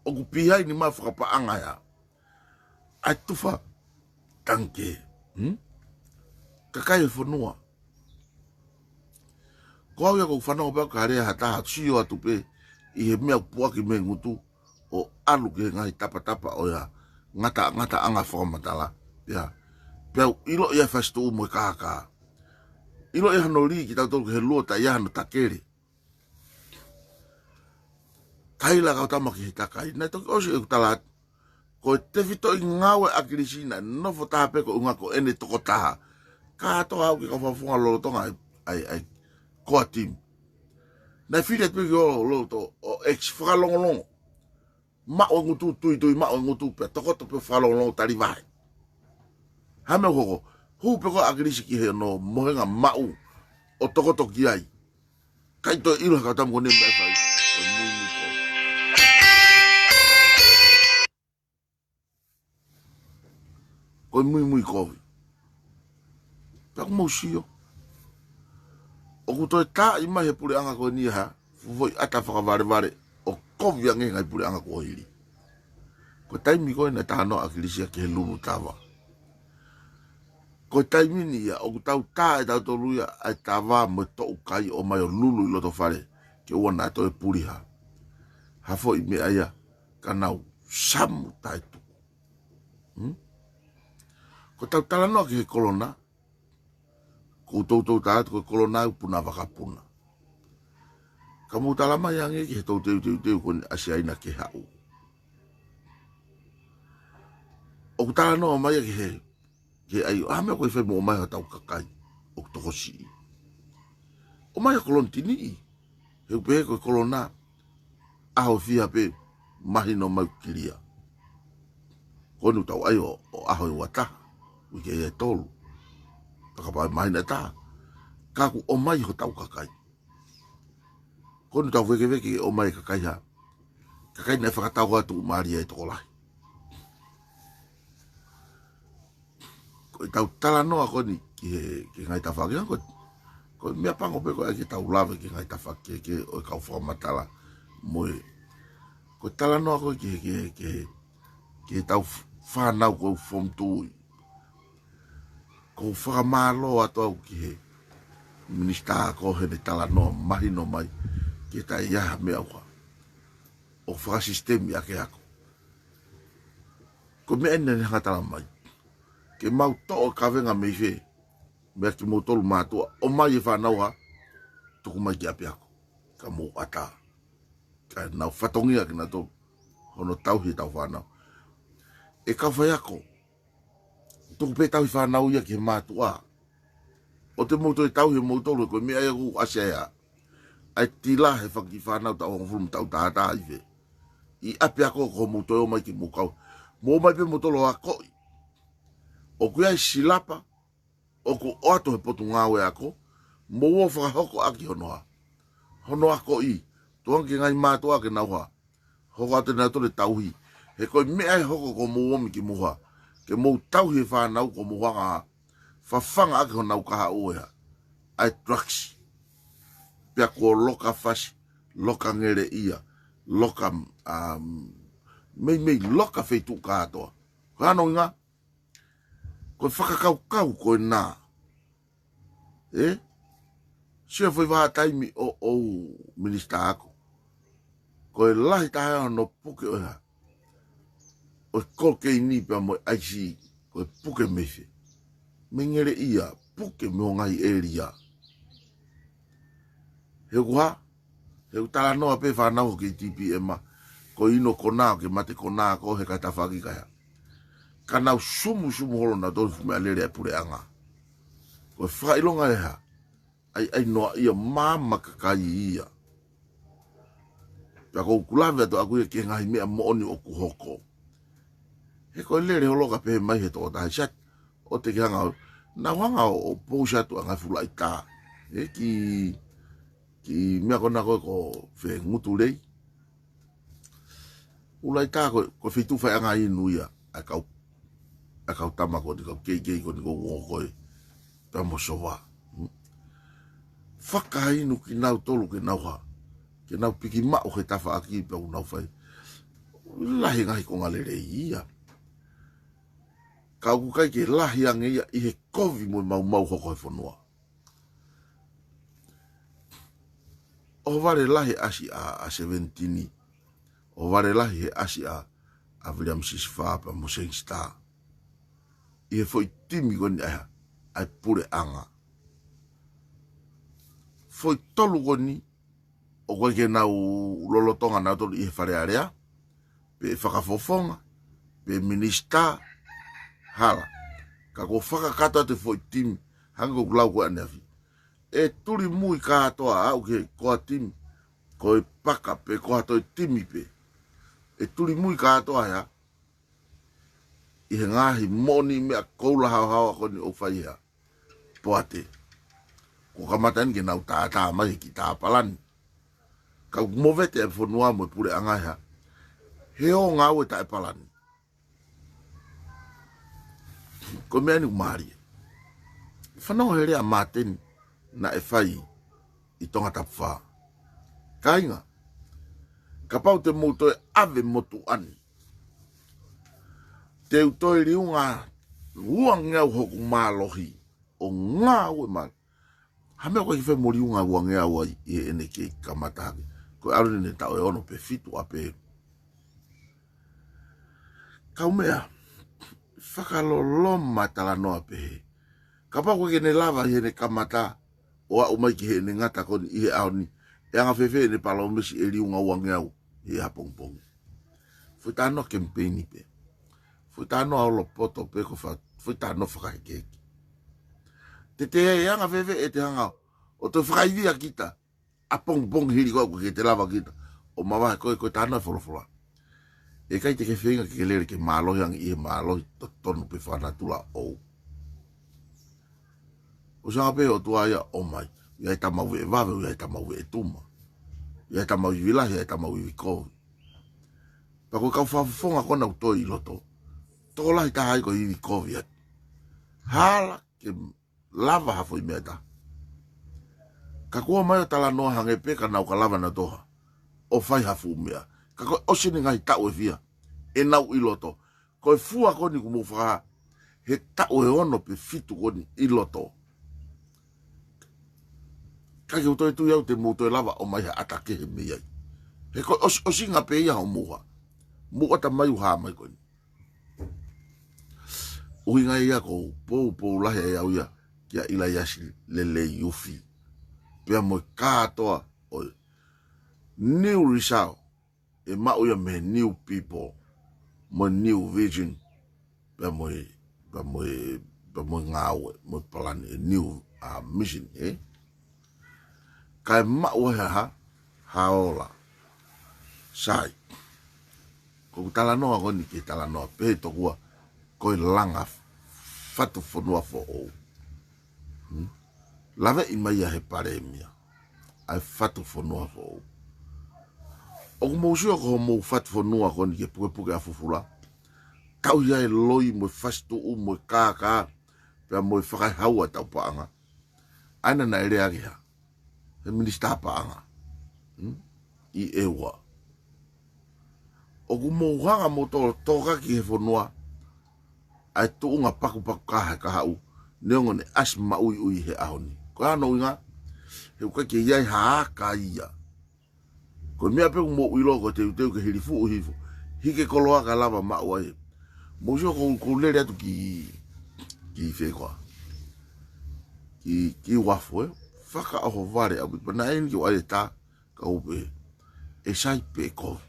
ʻOku pīhaʻi ni mai fakapaʻanga ia. ʻAi tufa tangikē. Hmm? Kakai e fonua. Ko au ia ʻoku ou fanongo pē au ka lea ha taha sio atu pē ʻi he meʻa ʻoku puʻaki mei ngutu ʻo ʻalu ki he ngaahi tapatapa ʻo ia ngata, ngataʻanga fakamatala. Ia. Pea u ʻiloʻi ʻa e fasituʻu mo e kākā. ʻIloʻi hano lī kitautolu ki he luo taʻe ʻi ai hano takele. Kaila kau tama ki he takai. Naʻe toki ʻosi ʻeku tala atu. Ko e tefitoʻi ngāue ʻa ʻAkilisi naʻe nofo taha pē ko e ʻuhinga ko ʻene tokotaha. Kātoa au ki he kau fakafofonga lolotonga ʻa e, ʻa e, ʻa e core team. Naʻe fili atu pē ki ʻo loloto ʻo ʻeksi fakalongolongo. Maʻu e ngutu, tuitui maʻu e ngutu pea tokoto pē fakalongolongo tali vahe. Hā e meʻa ʻoku hoko, hū pē ko ē ʻa ʻAkilisi ki he ʻenau mohenga maʻu ʻo tokoto ki ai. ʻIkai toe ʻilo he kau tama ko eni meʻa ʻe fai. Ko e muimui kovi. Ko e muimui kovi. Pea ʻoku mou sio. ʻOku toe taaʻi mai he puleʻanga ko eni ha fuʻu foʻi ʻata fakavalevale ʻo kovi ange he ngaahi puleʻanga kuo hili. Ko e taimi ko ē naʻe talanoa ʻa ʻAkilisi ia ki he lulu tava. Ko e taimi ni ia, ʻoku tau tā ʻe tautolu ia ʻa e tava mo e toʻukai ʻo ʻomai ʻo lulu ʻi loto fale, ke ʻoua naʻa toe puli ha, ha foʻi meʻa ia, ka nau Samu taʻetuku. Hmm? Ko ʻetau talanoa ki he kolona, ko u toutou tā atu ko e kolona ʻoku puna vakapuna. Ka mou tala mai ange ki he toutou teuteu ko eni ʻa Siaina ke haʻu. ʻOku talanoa mai ia ki he, ki he ʻai, ʻa e meʻa ko e fai mo ʻomai hotau kakai ʻoku tokosiʻi. ʻOmai ha kolona tiniʻi, he ʻoku pehē ko e kolona, ʻaho fiha pē mahino mai ʻoku kilia. Ko eni ʻoku tau ʻai ʻo, ʻo ʻaho ʻe ua taha, uike ʻe tolu. Fakapā mahino ʻe taha. Ka ʻoku ʻomai hotau kakai. Ko eni ʻoku tau vēkeveke ʻomai kakai hā. Kakai naʻe fakatau atu mālie e tokolahi. Ko ʻetau talanoa ko eni ki he, ki he ngaahi tafaʻaki ko, ko e meʻa pango pē ko e ke tau lave ki he ngaahi tafaʻaki ke, ke ʻo e kau fakamatala mo e. Ko e talanoa ko e ki he, ki he, ki he, ki he tau f-, fānau ko e form two. Ko u fakamālō atu au ki he minisitā ko ē heʻene talanoa mahino mai ke taʻe ʻi ai ha meʻa ʻoku hā. ʻO fakasisitemi ʻa e ako. Ko e meʻa eni naʻe hanga tala mai. Ke mau toʻo kavenga mei fē, meia kimoutolu mātuʻa, ʻomai e fānau hā, tuku mai ki ʻapiako. Ka mou ʻatā. Ka nau fatongia kinautolu, hono tauhi ʻetau fānau. ʻE kau faiako, tuku pē tauhi fānau ia ki he mātuʻa. ʻOua te mou toe tauhi moutolu, ko e meʻa ia ʻoku ʻasi ai ʻa e tila he fanga kiʻi fānau taʻu hongofulu mo taʻu taha taha ʻi fē. ʻI ʻapiako ko mou toe ō mai ke mou kau. Mou ō mai pē moutolu ʻo akoʻi. ʻOku ʻi ai e silapa, ʻoku ʻoatu he potungāue ako, mou ō fakahoko ʻaki hono hā. Hono akoʻi, tuku ange ki he ngaahi mātuʻa ke nau hā. Hoko atu ʻenautolu e tauhi. He ko e meʻa ʻe hoko ko mou ō mai ki mou hā. Ke mou tauhi e fānau ko mou hanga hā. Fafanga ʻaki honau kahaʻu ʻe hā. ʻA e drugs. Pea kuo loka fasi, loka ngeleʻia, loka, um, meimei loka feituʻu kātoa. Ko hono ʻuhinga, ko e fakakaukau ko ena. ʻE? Sio foʻi vahaʻa taimi ʻo, ʻo minisitā ako. Ko e lahi taha hono puke ʻo e hā. ʻO e kokeini pea mo e ʻaisi, ko e puke mei fē. Mei ngeleʻia, puke mei he ngaahi ʻēlia. He ʻoku hā, he ʻoku talanoa pē fānau ʻo ki T P M, ko e inu konā, ke mate konā, ko e hā e tafaʻaki ka hā. Ka nau sumusumu holo nautolu fuʻu meʻalele ʻa e puleʻanga. Ko e fakaʻilonga ʻe hā, ʻai, ʻai noaʻia maama kakai ia. Pea ko u kulavi atu ʻaku ia ki he ngaahi meʻa moʻoni ʻoku hoko. He ko e lele holo ka pehē mai he tokotaha siat, ʻoua te ke hanga ʻo, nau hanga ʻo, ʻo pousi atu ʻa e ngaahi fuʻu laʻitā. ʻE ki, ki meʻa ko ena ko e ko fē, Ngutu Lei. Fuʻu laʻitā ko, ko e feituʻu faiʻanga inu ia, ʻa e kau, ʻa e kau tama ko eni, kau keikei ko eni ko ʻoku ō ko ē, pea mo Sova. Hmm? Fakainu kinautolu ke nau hā, ke nau piki maʻu he tafaʻaki pea ʻoku nau fai. Lahi e ngaahi konga lelei ia. Ka ʻoku ʻikai ke lahi ange ia ʻi he kovi mo e maumau hoko he fonua. ʻOhovale lahi ʻasi ʻa, ʻa Sevenitini. ʻOhovale lahi he ʻasi ʻa, ʻa Viliami Sisifā pea mo Sengisi Tā. ʻI he foʻi timi ko eni ʻa e, ʻa e puleʻanga. Foʻi tolu ko eni, ʻoku ʻikai ke nau lolotonga nautolu ʻi he Fale Alea, pe fakafofonga, pe minisitā, hala. Ka ko e fakakakato atu e foʻi timi, hangē ko ʻeku lau ko ē ʻaneafi. ʻE tuli mui kātoa aʻu ki he ko e timi, ko e paka pe ko ha toe timi pē. ʻE tuli mui kātoa ia, ʻi he ngaahi moʻoni meʻa koula haohaoa ko eni ʻoku fai ia. Poate. Kuo kamata eni ke nau tātā mai he kiʻi tā palani. Ka ʻoku movete e fonua mo e puleʻanga ia. He ō ngāue taʻe palani. Ko e meʻa eni ʻoku mālie. Fanongo he lea ʻa Māteni naʻe fai ʻi Tongatapu Fā. Kāinga, kapau te mou toe ʻave motuʻa ni. Te u toe liunga uangeau hoku mālohi ʻo ngāue mālie. Ha meʻa ʻoku ʻikai fai mo liunga uangeau ai ʻi heʻene kei kamata hake. Ko e ʻalu eni he taʻu ʻe ono pe fitu ʻa Pelu. Kaumeʻa, fakaloloma talanoa pehē. Kapau ko ē ke ne lava ʻi heʻene kamata ʻo aʻu mai ki heʻene ngata ko eni ʻi he ʻaho ni, ʻe anga fēfē ʻene palōmesi ʻe liunga uangeau he ʻapongipongi? Foʻi talanoa kemipeini pē. Foʻi talanoa olopoto pē ko e fa-, foʻi talanoa fakahekeheke. Te te ʻe anga fēfē ʻete hanga ʻo toe fakaivia kita ʻapongipongi hili ko ē ʻoku ʻikai te lava kita ʻo mavahe, ko e, ko e talanoa folofola. ʻE ʻikai te ke feinga ke ke lele ke mālohi ange ʻi he mālohi totonu pē fakanatula ʻoʻou. ʻOsi anga pē ʻOtua ia ʻo ʻomai. ʻI ai e tama ueʻi vave, ʻi ai e tama ueʻi tuma. ʻI ai e tama ueʻi ivi lahi, ʻi ai e tama ueʻi ivi kovi. Pea ko e kau fakafofonga ko ena ʻoku toe ʻi loto, tokolahi taha ai ko e ivi kovi atu. Hala ke lava ha foʻi meʻa ʻe taha. Ka kuo ʻomai ʻo talanoa hangē pē ka nau ka lava nautolu ʻo fai ha fuʻu meʻa. Ka ko e ʻosi eni ngaahi taʻu ʻe fiha ʻenau ʻi loto. Ko e fua ko eni kuo mou fakahā he taʻu ʻe ono pe fitu ko eni ʻi loto. Ka ke u toe tui au te mou toe lava ʻo ʻomai ha ʻata kehe mei ai. He ko e ʻosi, ʻosi anga pē ia hoʻomou hā. Mou ʻata mai ʻo hā mai ko eni. ʻUhinga ia ʻoku ou poupou lahi ai au ia kia ʻIlaiasi Lelei Ufi. Pea mo e kātoa ʻo e New Result ʻe maʻu ia mei he new people, mo e new vision, pea mo e, pea mo e, pea mo e ngāue, mo e palani, e new, uh, mission, ē? Kae maʻu ai ha, ha ola. Sai. Ko ʻeku talanoa ko eni ke talanoa pē tokua ko e langa fatu fonua foʻou. Hmm? Laveʻi mai ia he palēmia ʻa e fatu fonua foʻou. ʻOku mou sio ko hoʻomou fatu fonua ko eni ke pukepuke ʻa fufula, tauhi ai e loi mo e fasituʻu mo e kākā, pea mo e fakaehaua ʻetau paʻanga. ʻA ia naʻe lea ki ai he minisitā paʻanga, hmm? ʻI ʻEua. ʻOku mou hanga mo tō, tōkaki he fonua ʻa e tuʻunga pakupaku kā he kahaʻu, neongo ʻene ʻasi maʻuiʻui he ʻaho ni. Ko hono ʻuhinga, he ʻoku ʻikai ke ʻi ai ha aka ia. Ko e meʻa pē ʻoku mou ʻilo ko e teuteu ke hili fuʻu hifo, hiki e koloa ka lava maʻu ai. Mou sio ko, ko e lele atu ki, ki fē koā? Ki, ki uafu, ē? Fakaʻohovale ʻaupito, pea naʻe ʻi ai ni ke u ʻai e tā, kau pehē, ʻe sai pe kovi.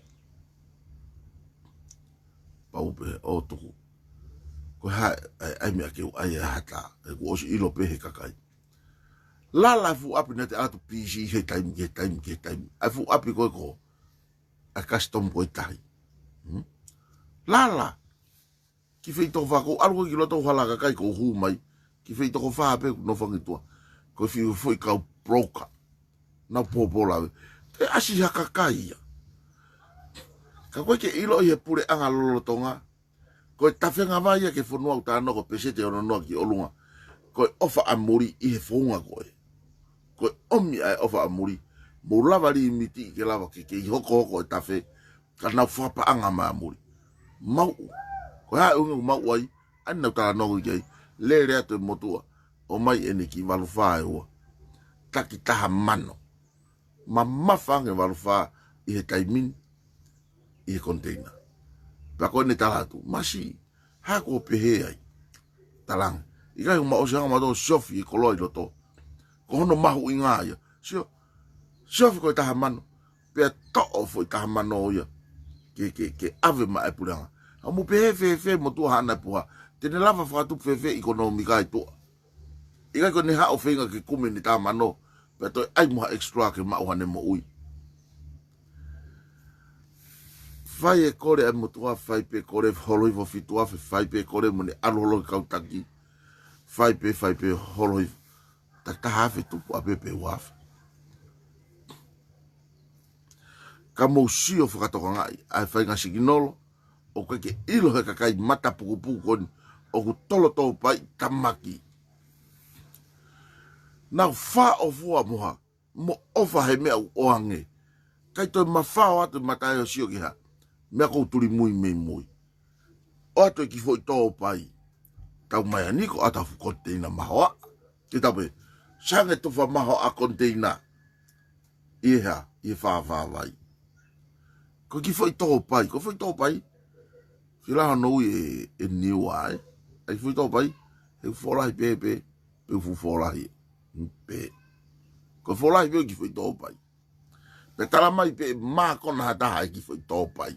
Pau pē ʻo tuku. Ko e hā, ʻai, ʻai meʻa ke u ʻai e hata, ʻe kuo ʻosi ʻilo pē he kakai. Lala e fuʻu ʻapi naʻa te ʻatu pisi he taimi, he taimi, he taimi. ʻAi fuʻu ʻapi ko ē ko, ʻai custom ko e tahi. Hmm? Lala. Ki fei toko fā ko ʻalu ko ē ki loto hala kakai ko hū mai. Ki fei toko fā pē no fangitua. Ko e fiu foʻi kau broker. Nau pōpō lave. Te ʻasi ha kakai ia. Ka ko e ke ʻilo ʻi he puleʻanga lolotonga. Ko e tafenga vai ia ke fonua ʻoku talanoa ko e peseti ʻe ono noa ki ʻolunga. Ko e ʻofa ʻa muli ʻi he founga ko ē. Ko e ʻomi ʻa e ʻofa ʻa muli. Mou lava limiti ke lava ke kei hokohoko e tafe. Ka nau fakapaʻanga mai ʻa muli. Mauʻu. Ko e hā e ʻuhinga ʻoku mauʻu ai, ʻa eni naʻa ku talanoa ki ai, lele atu e motuʻa, ʻomai ʻene kiʻi valu fā ʻe ua. Taki taha mano. Mamafa ange valu fā ʻi he taimi ni, ʻi he container. Pea ko ʻene tala atu, masiʻi, hā kuo pehē ai. Talaange. ʻIkai ʻoku mau ʻosi hanga mautolu ʻo siofi e koloa ʻi loto. Ko hono mahuʻinga ia. Sio, siofi ko e taha mano. Pea toʻo foʻi taha mano ia. Ke, ke, ke ʻave maʻa e puleʻanga. ʻOku mou pehē fēfē motuʻa haʻane puha. Te ne lava fakatupu fēfē ʻikonōmika ʻi tuʻa. ʻIkai ko ʻene haʻu ʻo feinga ke kumi ʻene taha mano. Pea toe ʻai mo ha extra ke maʻu haʻane moʻui. Fai e kole ʻa e motuʻa, fai pē kole holo hifo fitu afe, fai pē kole mo ne ʻalu holo ki he kau taki. Fai pē, fai pē holo hifo. Taki taha afe tupu ʻapē pē ua afe. Ka mou sio fakatokangaʻi, ʻa e faʻahinga sikinolo, ʻoku ʻikai ke ʻilo he kakai matapukupuku ko eni, ʻoku tolo tōpai tamaki. Nau fāʻofua mo ha, mo ʻofa he meʻa ʻoku ʻoange. ʻIkai toe mafao atu e mata ʻo sio ki ha, meʻa ʻoku tuli mui mei mui. ʻOatu e kiʻi foʻi tōpai. Tau mai ʻa eni ko ʻata fuʻu konteina mahoaʻa. Ke tau pē, sange tufa mahoaʻa konteina. ʻI he hā, ʻi he fāfā vai. Ko e kiʻi foʻi tōpai, ko e foʻi tōpai. Ki la hono ui ʻe, ʻe Niua ē. ʻAi foʻi tōpai, he fōlahi pē pē, pe fuʻu fōlahi pē. Ko e fōlahi pē ki foʻi tōpai. Pea tala mai pē mākona ha taha ʻe ki foʻi tōpai.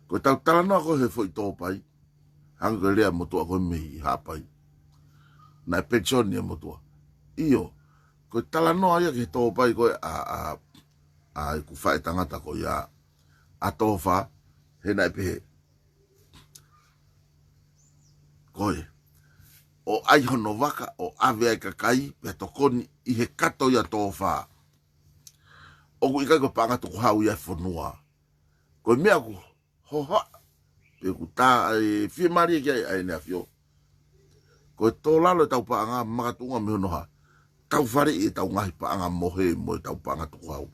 Ko ʻetau talanoa ko ē he foʻi tōpai, hangē ko e lea motuʻa ko ē mei Haʻapai. Naʻe petisoni e motuʻa. ʻIo, ko e talanoa ia ki he tōpai ko ē ʻa, ʻa, ʻa ʻeku faʻētangata ko ia ʻa Tōfā, he naʻe pehē. Ko e, ʻo ʻai hono vaka, ʻo ʻave ai kakai, pea tokoni ʻi he kato ia Tōfā. ʻOku ʻikai ko e paʻanga tukuhau ia e fonua. Ko e meʻa ʻoku hohaʻa, pe ʻoku tā, ʻe fiemālie ki ai ʻa ʻEne ʻAfio. Ko e tō lalo ʻetau paʻanga makatuʻunga mei hono hā. Tau faleʻi ʻetau ngaahi paʻanga mohe mo ʻetau paʻanga tukuhau.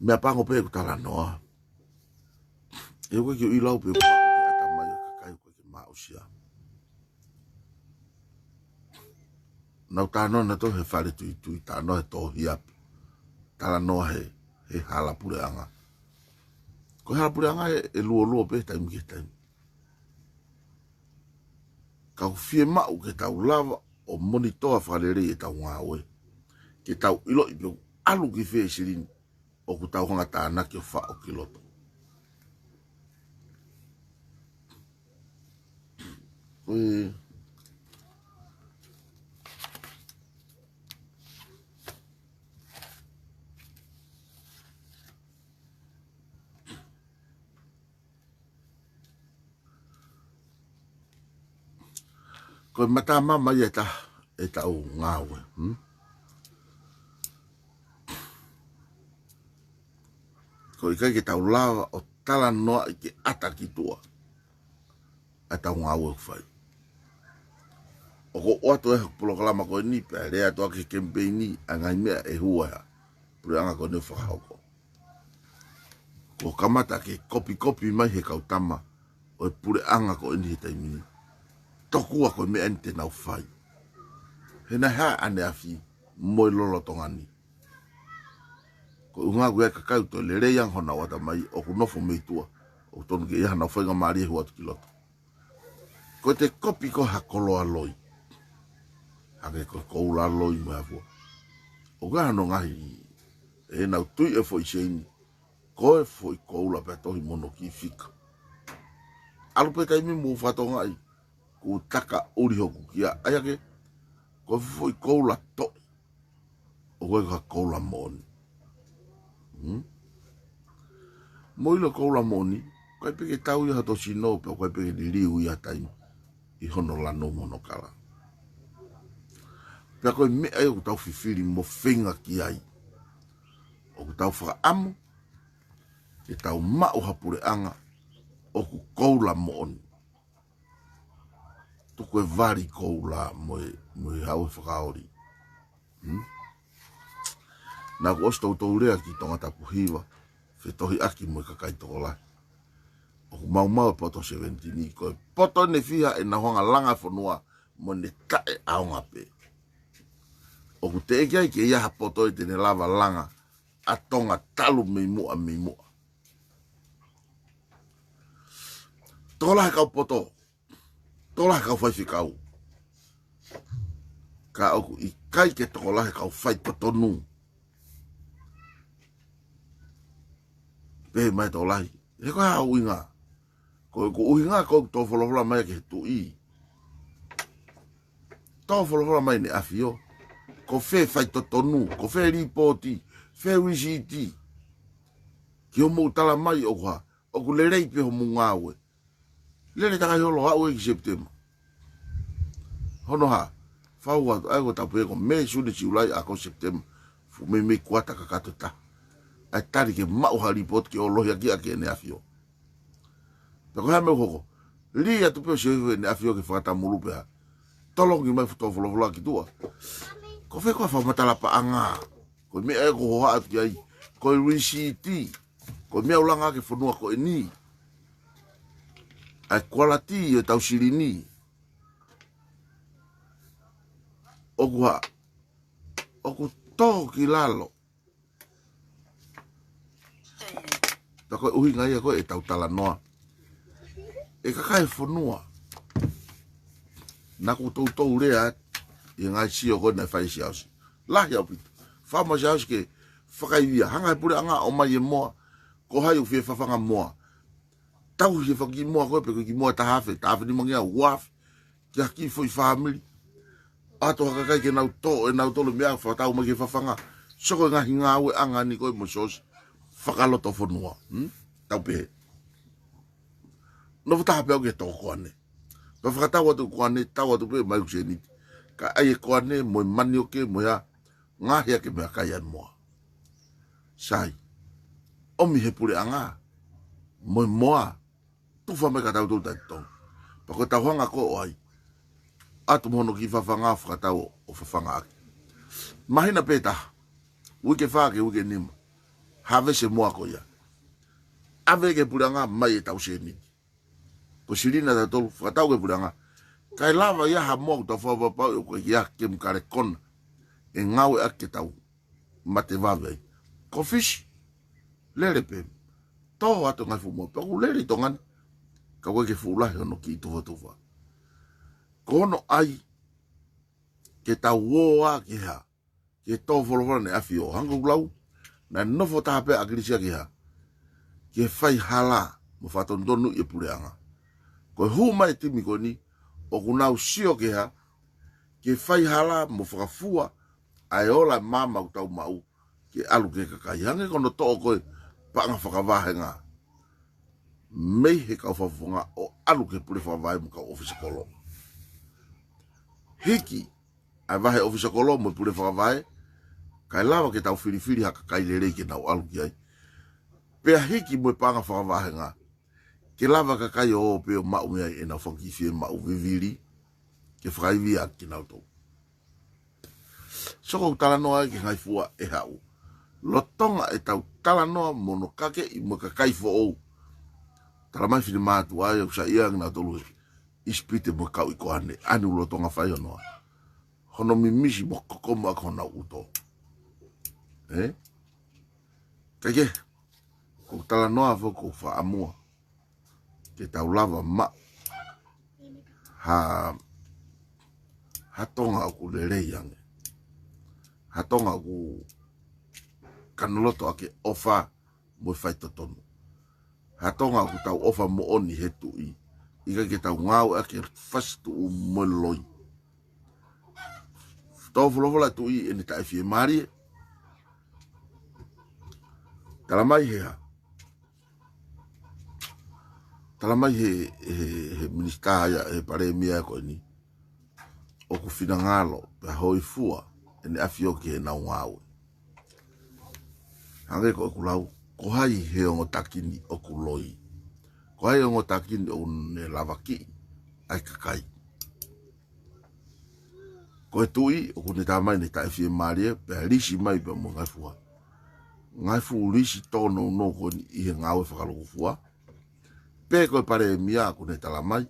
Meʻapango pē ʻeku talanoa. ʻE ʻikai ke u ʻilo au pe ʻoku maʻu ke ʻatamai ʻa e kakai ʻoku ʻikai ke maʻu sia. Naʻa ku talanoa naʻa tau he fale tuitui, talanoa he tō hiapi. Talanoa he, he hala puleʻanga. Ko e hala puleʻanga ē, ʻe luoluo pē taimi ki he taimi. Ka ʻoku fiemaʻu ke tau lava ʻo monitoa fakalelei ʻetau ngāue. Ke tau ʻiloʻi pe ʻoku ʻalu ki fē e silini ʻoku tau hanga tānaki ʻo faʻo ki loto. Ko e, ko e matamama ia ʻe taha ʻetau ngāue, hmm? Ko e ʻikai ke tau lava ʻo talanoaʻi ke ʻata ki tuʻa ʻa ʻetau ngāue ʻoku fai. ʻOku ou ʻoatu ʻa e polokalama ko eni pea lea atu ʻaki he kemipeini ʻa e ngaahi meʻa ʻe hū ai ʻa e puleʻanga ko eni ʻo fakahoko. Kuo kamata ke kopikopi mai he kau tama ʻo e puleʻanga ko eni he taimi ni. Tokua ko e meʻa eni te nau fai. He naʻe hā ʻaneafi mo e lolotonga ni. Ko e ʻuhinga ʻoku ʻi ai e kakai ʻoku toe lelei ange honau ʻatamai ʻoku nofo mei tuʻa. ʻOku tonu ke ʻi ai hanau faingamālie ʻe hū atu ki loto. Ko e te kopi ko ha koloa loi. Hangē ko e koula loi mo e hā fua. ʻOku ʻi ai hano ngaahi ʻenau tui e foʻi seini. Ko e foʻi koula pea tohi mo hono kiʻi fika. ʻAlu pē taimi mo fakatokangaʻi kuo taka ʻuli hoku kia. ʻAi ake, ko e foʻi koula toʻi. ʻOku ʻikai ko ha koula moʻoni. Hmm? Mou ʻilo koula moʻoni, ʻikai pē ke tau ia hoto sino, pea ʻikai pē ke liliu ia taimi ʻi hono lanu mo hono kala. Pea ko e meʻa ia ʻoku tau fifili mo feinga ki ai. ʻOku tau fakaʻamu ke tau maʻu ha puleʻanga ʻoku koula moʻoni. Tuku e vali koula mo e, mo e hau e fakaoli. Hmm? Naʻa ku ʻosi toutou lea ki Tongatapu Hiva, fetohiʻaki mo e kakai tokolahi. ʻOku maumau e poto sevenitini, ko e poto ʻe fiha ʻenau hanga langa e fonua mo ʻene taʻeʻaonga pē. ʻOku teʻeki ai ke ʻi ai ha poto ʻe te ne lava langa ʻa Tonga talu mei muʻa, mei muʻa. Tokolahi kau poto, tokolahi kau faifekau. Ka ʻoku ʻikai ke tokolahi kau faitotonu. Pehē mai tokolahi, he ko e hā ʻuhinga? Ko, ko e ʻuhinga ko e tō folofola mai ki he tuʻi. Tō folofola mai ʻEne ʻAfio. Ko fē faitotonu, ko fē lipooti, fē lisiti. Ki hoʻomou tala mai ʻoku hā, ʻoku lelei pē hoʻomou ngāue. Lele takai holo aʻu ē ki Sepitema. Hono hā, fau atu, ʻa ia ko e tapu ē ko Mē, Sune, Siulai, ʻAokosi, Sepitema. Fuʻu meimei kuata kakato ʻe taha. ʻA e tali ke maʻu ha lipooti ke ʻolohi ʻaki ʻEne ʻAfio. Pea ko e hā e meʻa ʻoku hoko? Lī atu pē ʻo sio ʻEne ʻAfio ke fakatamulu pea tolongi mai fuʻu tō folofola ki tuʻa. Ko fē ko e fakamatala paʻanga? Ko e meʻa ē ʻoku hohaʻa atu ki ai. Ko e lisiti. Ko e meʻa ʻoku langa ʻaki e fonua ko eni. ʻA e kualiti ʻo ʻetau silini. ʻOku hā, ʻoku tō ki lalo. Pea ko e ʻuhinga ia ko ē ʻetau talanoa, ʻe kakai e fonua, naʻa ku toutou lea ʻi he ngaahi sio ko ē naʻe fai ʻe Siaosi. Lahi ʻaupito. Fai mai Siaosi ke fakaivia, hanga he puleʻanga ʻo ʻomai e moa, ko hai ʻoku fie fafanga moa. Tauhi e fanga kiʻi moa ko ē, pe ko e kiʻi moa taha afe, taha afe nimangeau, ua afe, ki ha kiʻi foʻi fāmili. ʻAto ha kakai ke nau toʻo ʻenautolu e meʻa, fakatau mai ke fafanga. Sio ko e ngaahi ngāueʻanga ni ko ē mo Siaosi, fakaloto fonua. Hmm? Tau pehē. Nofo taha pē au ki he toko koane. Pea fakatau atu koane, tau atu pē mai ʻeku sēniti. Ka ʻai e koane, mo e manioke, mo e hā, ngaahi ake meʻakai ʻa e moa. Sai. ʻOmi he puleʻanga mo e moa, tufa mai kia tautolu taʻetotongi. Pea ko ʻetau hanga ko ē ʻo ʻai, ʻatu mo hono kiʻi fafanga, fakatau ʻo fafanga ʻaki. Māhina pē taha, uike fā ki he uike nima, havesi e moa ko ia. ʻAve ki he puleʻanga, mai ʻetau sēniti. Ko e silini ʻatautolu, fakatau ki he puleʻanga. Kae lava ia ha moa ʻoku tau fakapapauʻi ʻoku ʻikai ke ʻi ai ha kemikale kona ʻe ngāueʻaki ke tau mate vave ai. Ko Fisi, lele pē. Tō atu e ngaahi fuʻu moa. Pea ʻoku lele ʻi Tonga ni, ka ʻoku ʻikai ke fuʻu lahi hono kiʻi tufatufa. Ko hono ʻai ke tau ō ā ki he hā, ki he tō folofola naʻe ʻafio. Hangē ko ʻeku lau, naʻe nofo taha pē ʻa ʻAkilisi ia ki he hā, ki he faihala mo fakatonutonu e puleʻanga. Ko e hū mai e timi ko eni, ʻoku nau sio ki he hā, ki he faihala mo fakafua ʻa e ola e maama ʻoku tau maʻu, ke ʻalu ki he kakai. Hangē ko hono toʻo ko ē paʻanga fakavahenga mei he kau fakafofonga ʻo ʻalu ki he pule fakavahe mo e kau ʻōfisa kolo. Hiki ʻa e vahe ʻōfisa kolo mo e pule fakavahe, kae lava ke tau filifili ha kakai lelei ke nau ʻalu ki ai. Pea hiki mo e paʻanga fakavahenga, ke lava e kakai ʻo ō pē ʻo maʻu mei ai ʻenau fanga kiʻi fiemaʻu vivili, ke fakaivia kinautolu. Sio ko ʻeku talanoa ai ki he ngaahi fua ʻe haʻu. Lolotonga ʻetau talanoa mo hono kakeʻi mo e kakai foʻou, tala mai finemātuʻa ia ʻoku saiʻia kinautolu he ʻIsipite mo e kau ʻi Koane, ʻa eni ʻoku lolotonga fai hono hā, hono mimisi mo kokomo ʻaki honau ʻuto. Ē? Kae kehe, ko ʻeku talanoa foki ʻoku ou fakaʻamua ke tau lava maʻu ha, ha Tonga ʻoku lelei ange. Ha Tonga ʻoku kanoloto ʻaki e ʻofa mo e faitotonu. Ha Tonga ʻoku tau ʻofa moʻoni he Tuʻi, ʻikai ke tau ngāueʻaki e fasi tuʻu mo e loi. Tō folofola e Tuʻi ʻene taʻefiemālie. Tala mai he hā, tala mai he, he, he minisitā ia, he palēmia ko eni, ʻoku finangalo pea hōifua ʻene ʻafio ki heʻenau ngāue. Hangē ko ʻeku lau, ko hai he ongo taki ni ʻoku loi? Ko hai he ongo taki ni ʻoku ne lavakiʻi ʻa e kakai? Ko e Tuʻi ʻoku ne tala mai ʻene taʻefiemālie, pea lisi mai pea mo e ngaahi fua, ngaahi fuʻu lisi tōnounou ko eni ʻi he ngāue fakalūkufua. Pe ko e palēmia ʻoku ne tala mai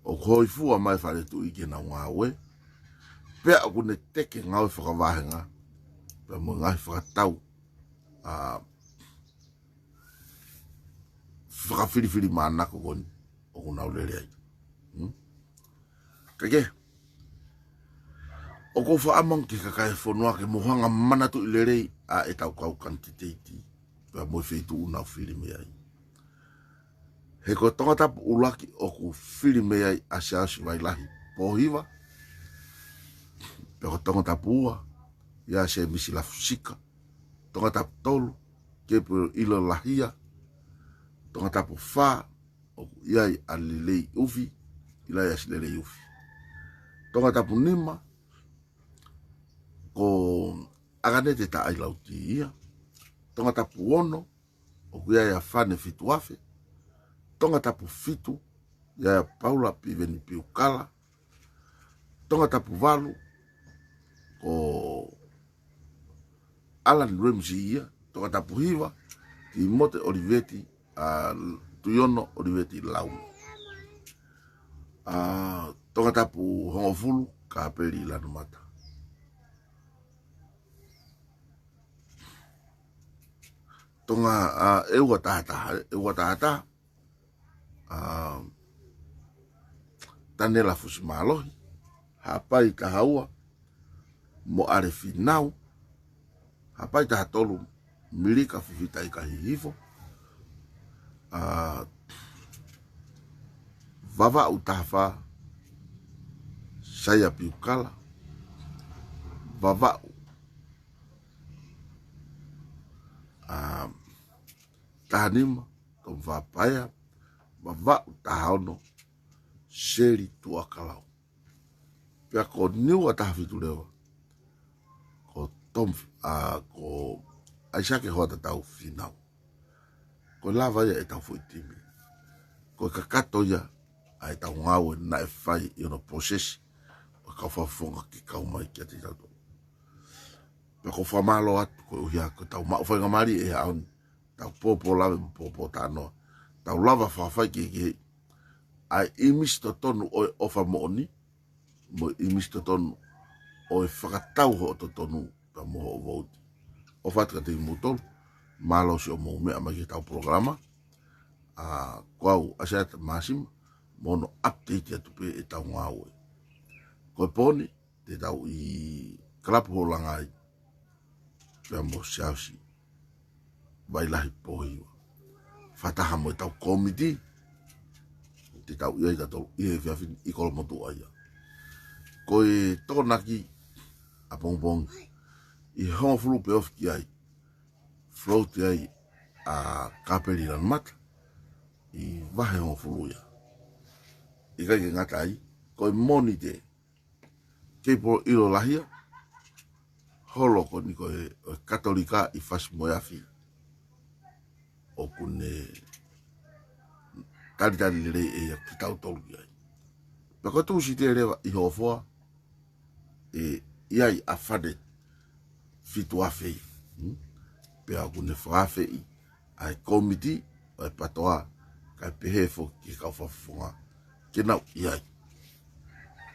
ʻoku hōifua mai e Fale Tuʻi ki heʻenau ngāue, pea ʻoku ne teke ngāue fakavahenga, pea mo e ngaahi fakatau, ʻa, fakafilifilimānako ko eni ʻoku nau lele ai. Hmm? Kae kehe, ʻoku ou fakaʻamu ange ki he kakai e fonua ke mou hanga ʻo manatuʻi lelei ʻa ʻetau kau kanititeiti pea mo e feituʻu ʻoku nau fili mei ai. He ko Tongatapu ʻuluaki ʻoku fili mei ai ʻa Siaosi Vailahi Pōhiva. Pea ko Tongatapu ua, ʻi ai ʻa Sēmisi Lafusika. Tongatapu tolu, Kepuelo ʻIlo Lahia. Tongatapu fā, ʻoku ʻi ai ʻa Lelei ʻUfi, ʻi ai ʻa Silelei ʻUfi. Tongatapu nima, ko ʻAkanete Taʻailauti ia. Tongatapu ono, ʻoku ʻi ai ʻa Fane Fituafe. Tongatapu fitu, ʻi ai ʻa Paula Piveni Piukala. Tongatapu valu, ko Alan Ramsey ia. Tongatapu hiva, Timote ʻOliveti, ʻa, Tuiono ʻOliveti Laumi. ʻA, Tongatapu hongofulu, Kapeli Lanumata. Tonga, ʻa, ʻEua Taha Taha, ʻEua Taha Taha, ʻa, Tanela Fusimālohi, Haʻapai Taha Ua, Moʻale Fīnau, Haʻapai Taha Tolu, Milika Fifita Ika Hihifo, ʻa, Vavaʻu Taha Fā, Saia Piukala, Vavaʻu, ʻa, Taha Nima, Tomifa Paea, Vavaʻu Taha Ono, Seli Tuʻakalau. Pea ko Niua Taha Fitu Leva, ko Tom, ʻa, ko ʻAisake Hoatatau Fīnau. Ko e lava ia ʻetau foʻi timi. Ko e kakato ia ʻa ʻetau ngāue naʻe fai ʻi hono process ʻo e kau fakafofonga ke kau mai kiate kitautolu. Pea ʻoku ou fakamālō atu koeʻuhi ko ʻetau maʻu faingamālie ʻi he ʻaho ni, tau pōpō lave mo pōpō talanoa, tau lava fakafai kehekehe ʻa e ʻīmisi totonu ʻo e ʻofa moʻoni, mo e ʻīmisi totonu ʻo e fakatau hoʻo totonu pea mo hoʻo vouti. ʻOfa atu kiate kimoutolu, mālō siʻomou meʻa mai ki heʻetau polokalama. ʻA, ko au ʻAisake Māsima, mo hono update atu pē ʻetau ngāue. Ko e pō ni, te tau ʻi Kalapu Holangai, pea mo Siaosi Vailahi Pōhiva. Fakataha mo ʻetau kōmiti, te tau ʻi ai kitautolu ʻi he efiafi ni ʻi Kolomotuʻa ia. Ko e Tokonaki ʻapongipongi, ʻi he hongofulu pē ofi ki ai, float ai ʻa Kapeli Lanumata, ʻi he vahe hongofulu ia. ʻIkai ke ngata ai, ko e Mōnite, Keipolo ʻIlo Lahi ia, holo ko eni ko e, ʻo e Katolika ʻi Fasi mo e Afi, ʻoku ne talitali lelei ʻe ia kitautolu ki ai. Pea ko e Tūsite leva ʻi Hofoa, ʻe ʻi ai ʻa Fale Fitu Afe, hmm? Pea ʻoku ne fakaafeʻi ʻa e kōmiti ʻo e PATOA, kae pehē foki ki he kau fakafofonga ke nau ʻi ai,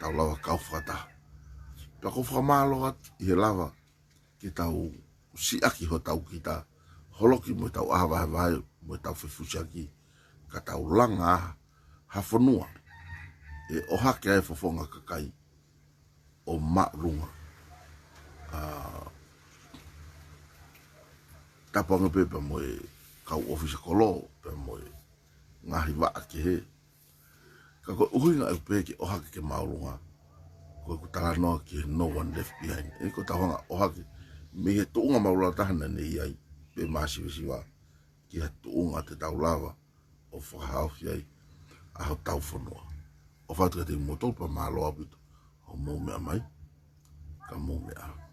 tau lava kau fakataha. Pea ʻoku ou fakamālō atu ʻi he lava ke tau siʻaki hotau kita, holoki mo ʻetau ʻaho vahevahe mo ʻetau fefusiaki, ka tau langa ha fonua ʻe ʻohake ai e fofonga kakai ʻo māʻolunga. ʻA, tapu ange pē pea mo e kau ʻōfisa kolo, pea mo e ngaahi vaʻa kehe. Ka ko e ʻuhinga ʻeku pehē ke ʻohake ke māʻolunga, ko ʻeku talanoa ki he no one left behind. ʻE, ko ʻetau hanga ʻo ʻohake mei he tuʻunga maʻulataha naʻa ne ʻi ai, pe māsivesiva, ki ha tuʻunga te tau lava ʻo fakahaofi ai ʻa hotau fonua. ʻOfa atu kiate kimoutolu pea mālō ʻaupito hoʻomou meʻa mai, ka mou meʻa ā.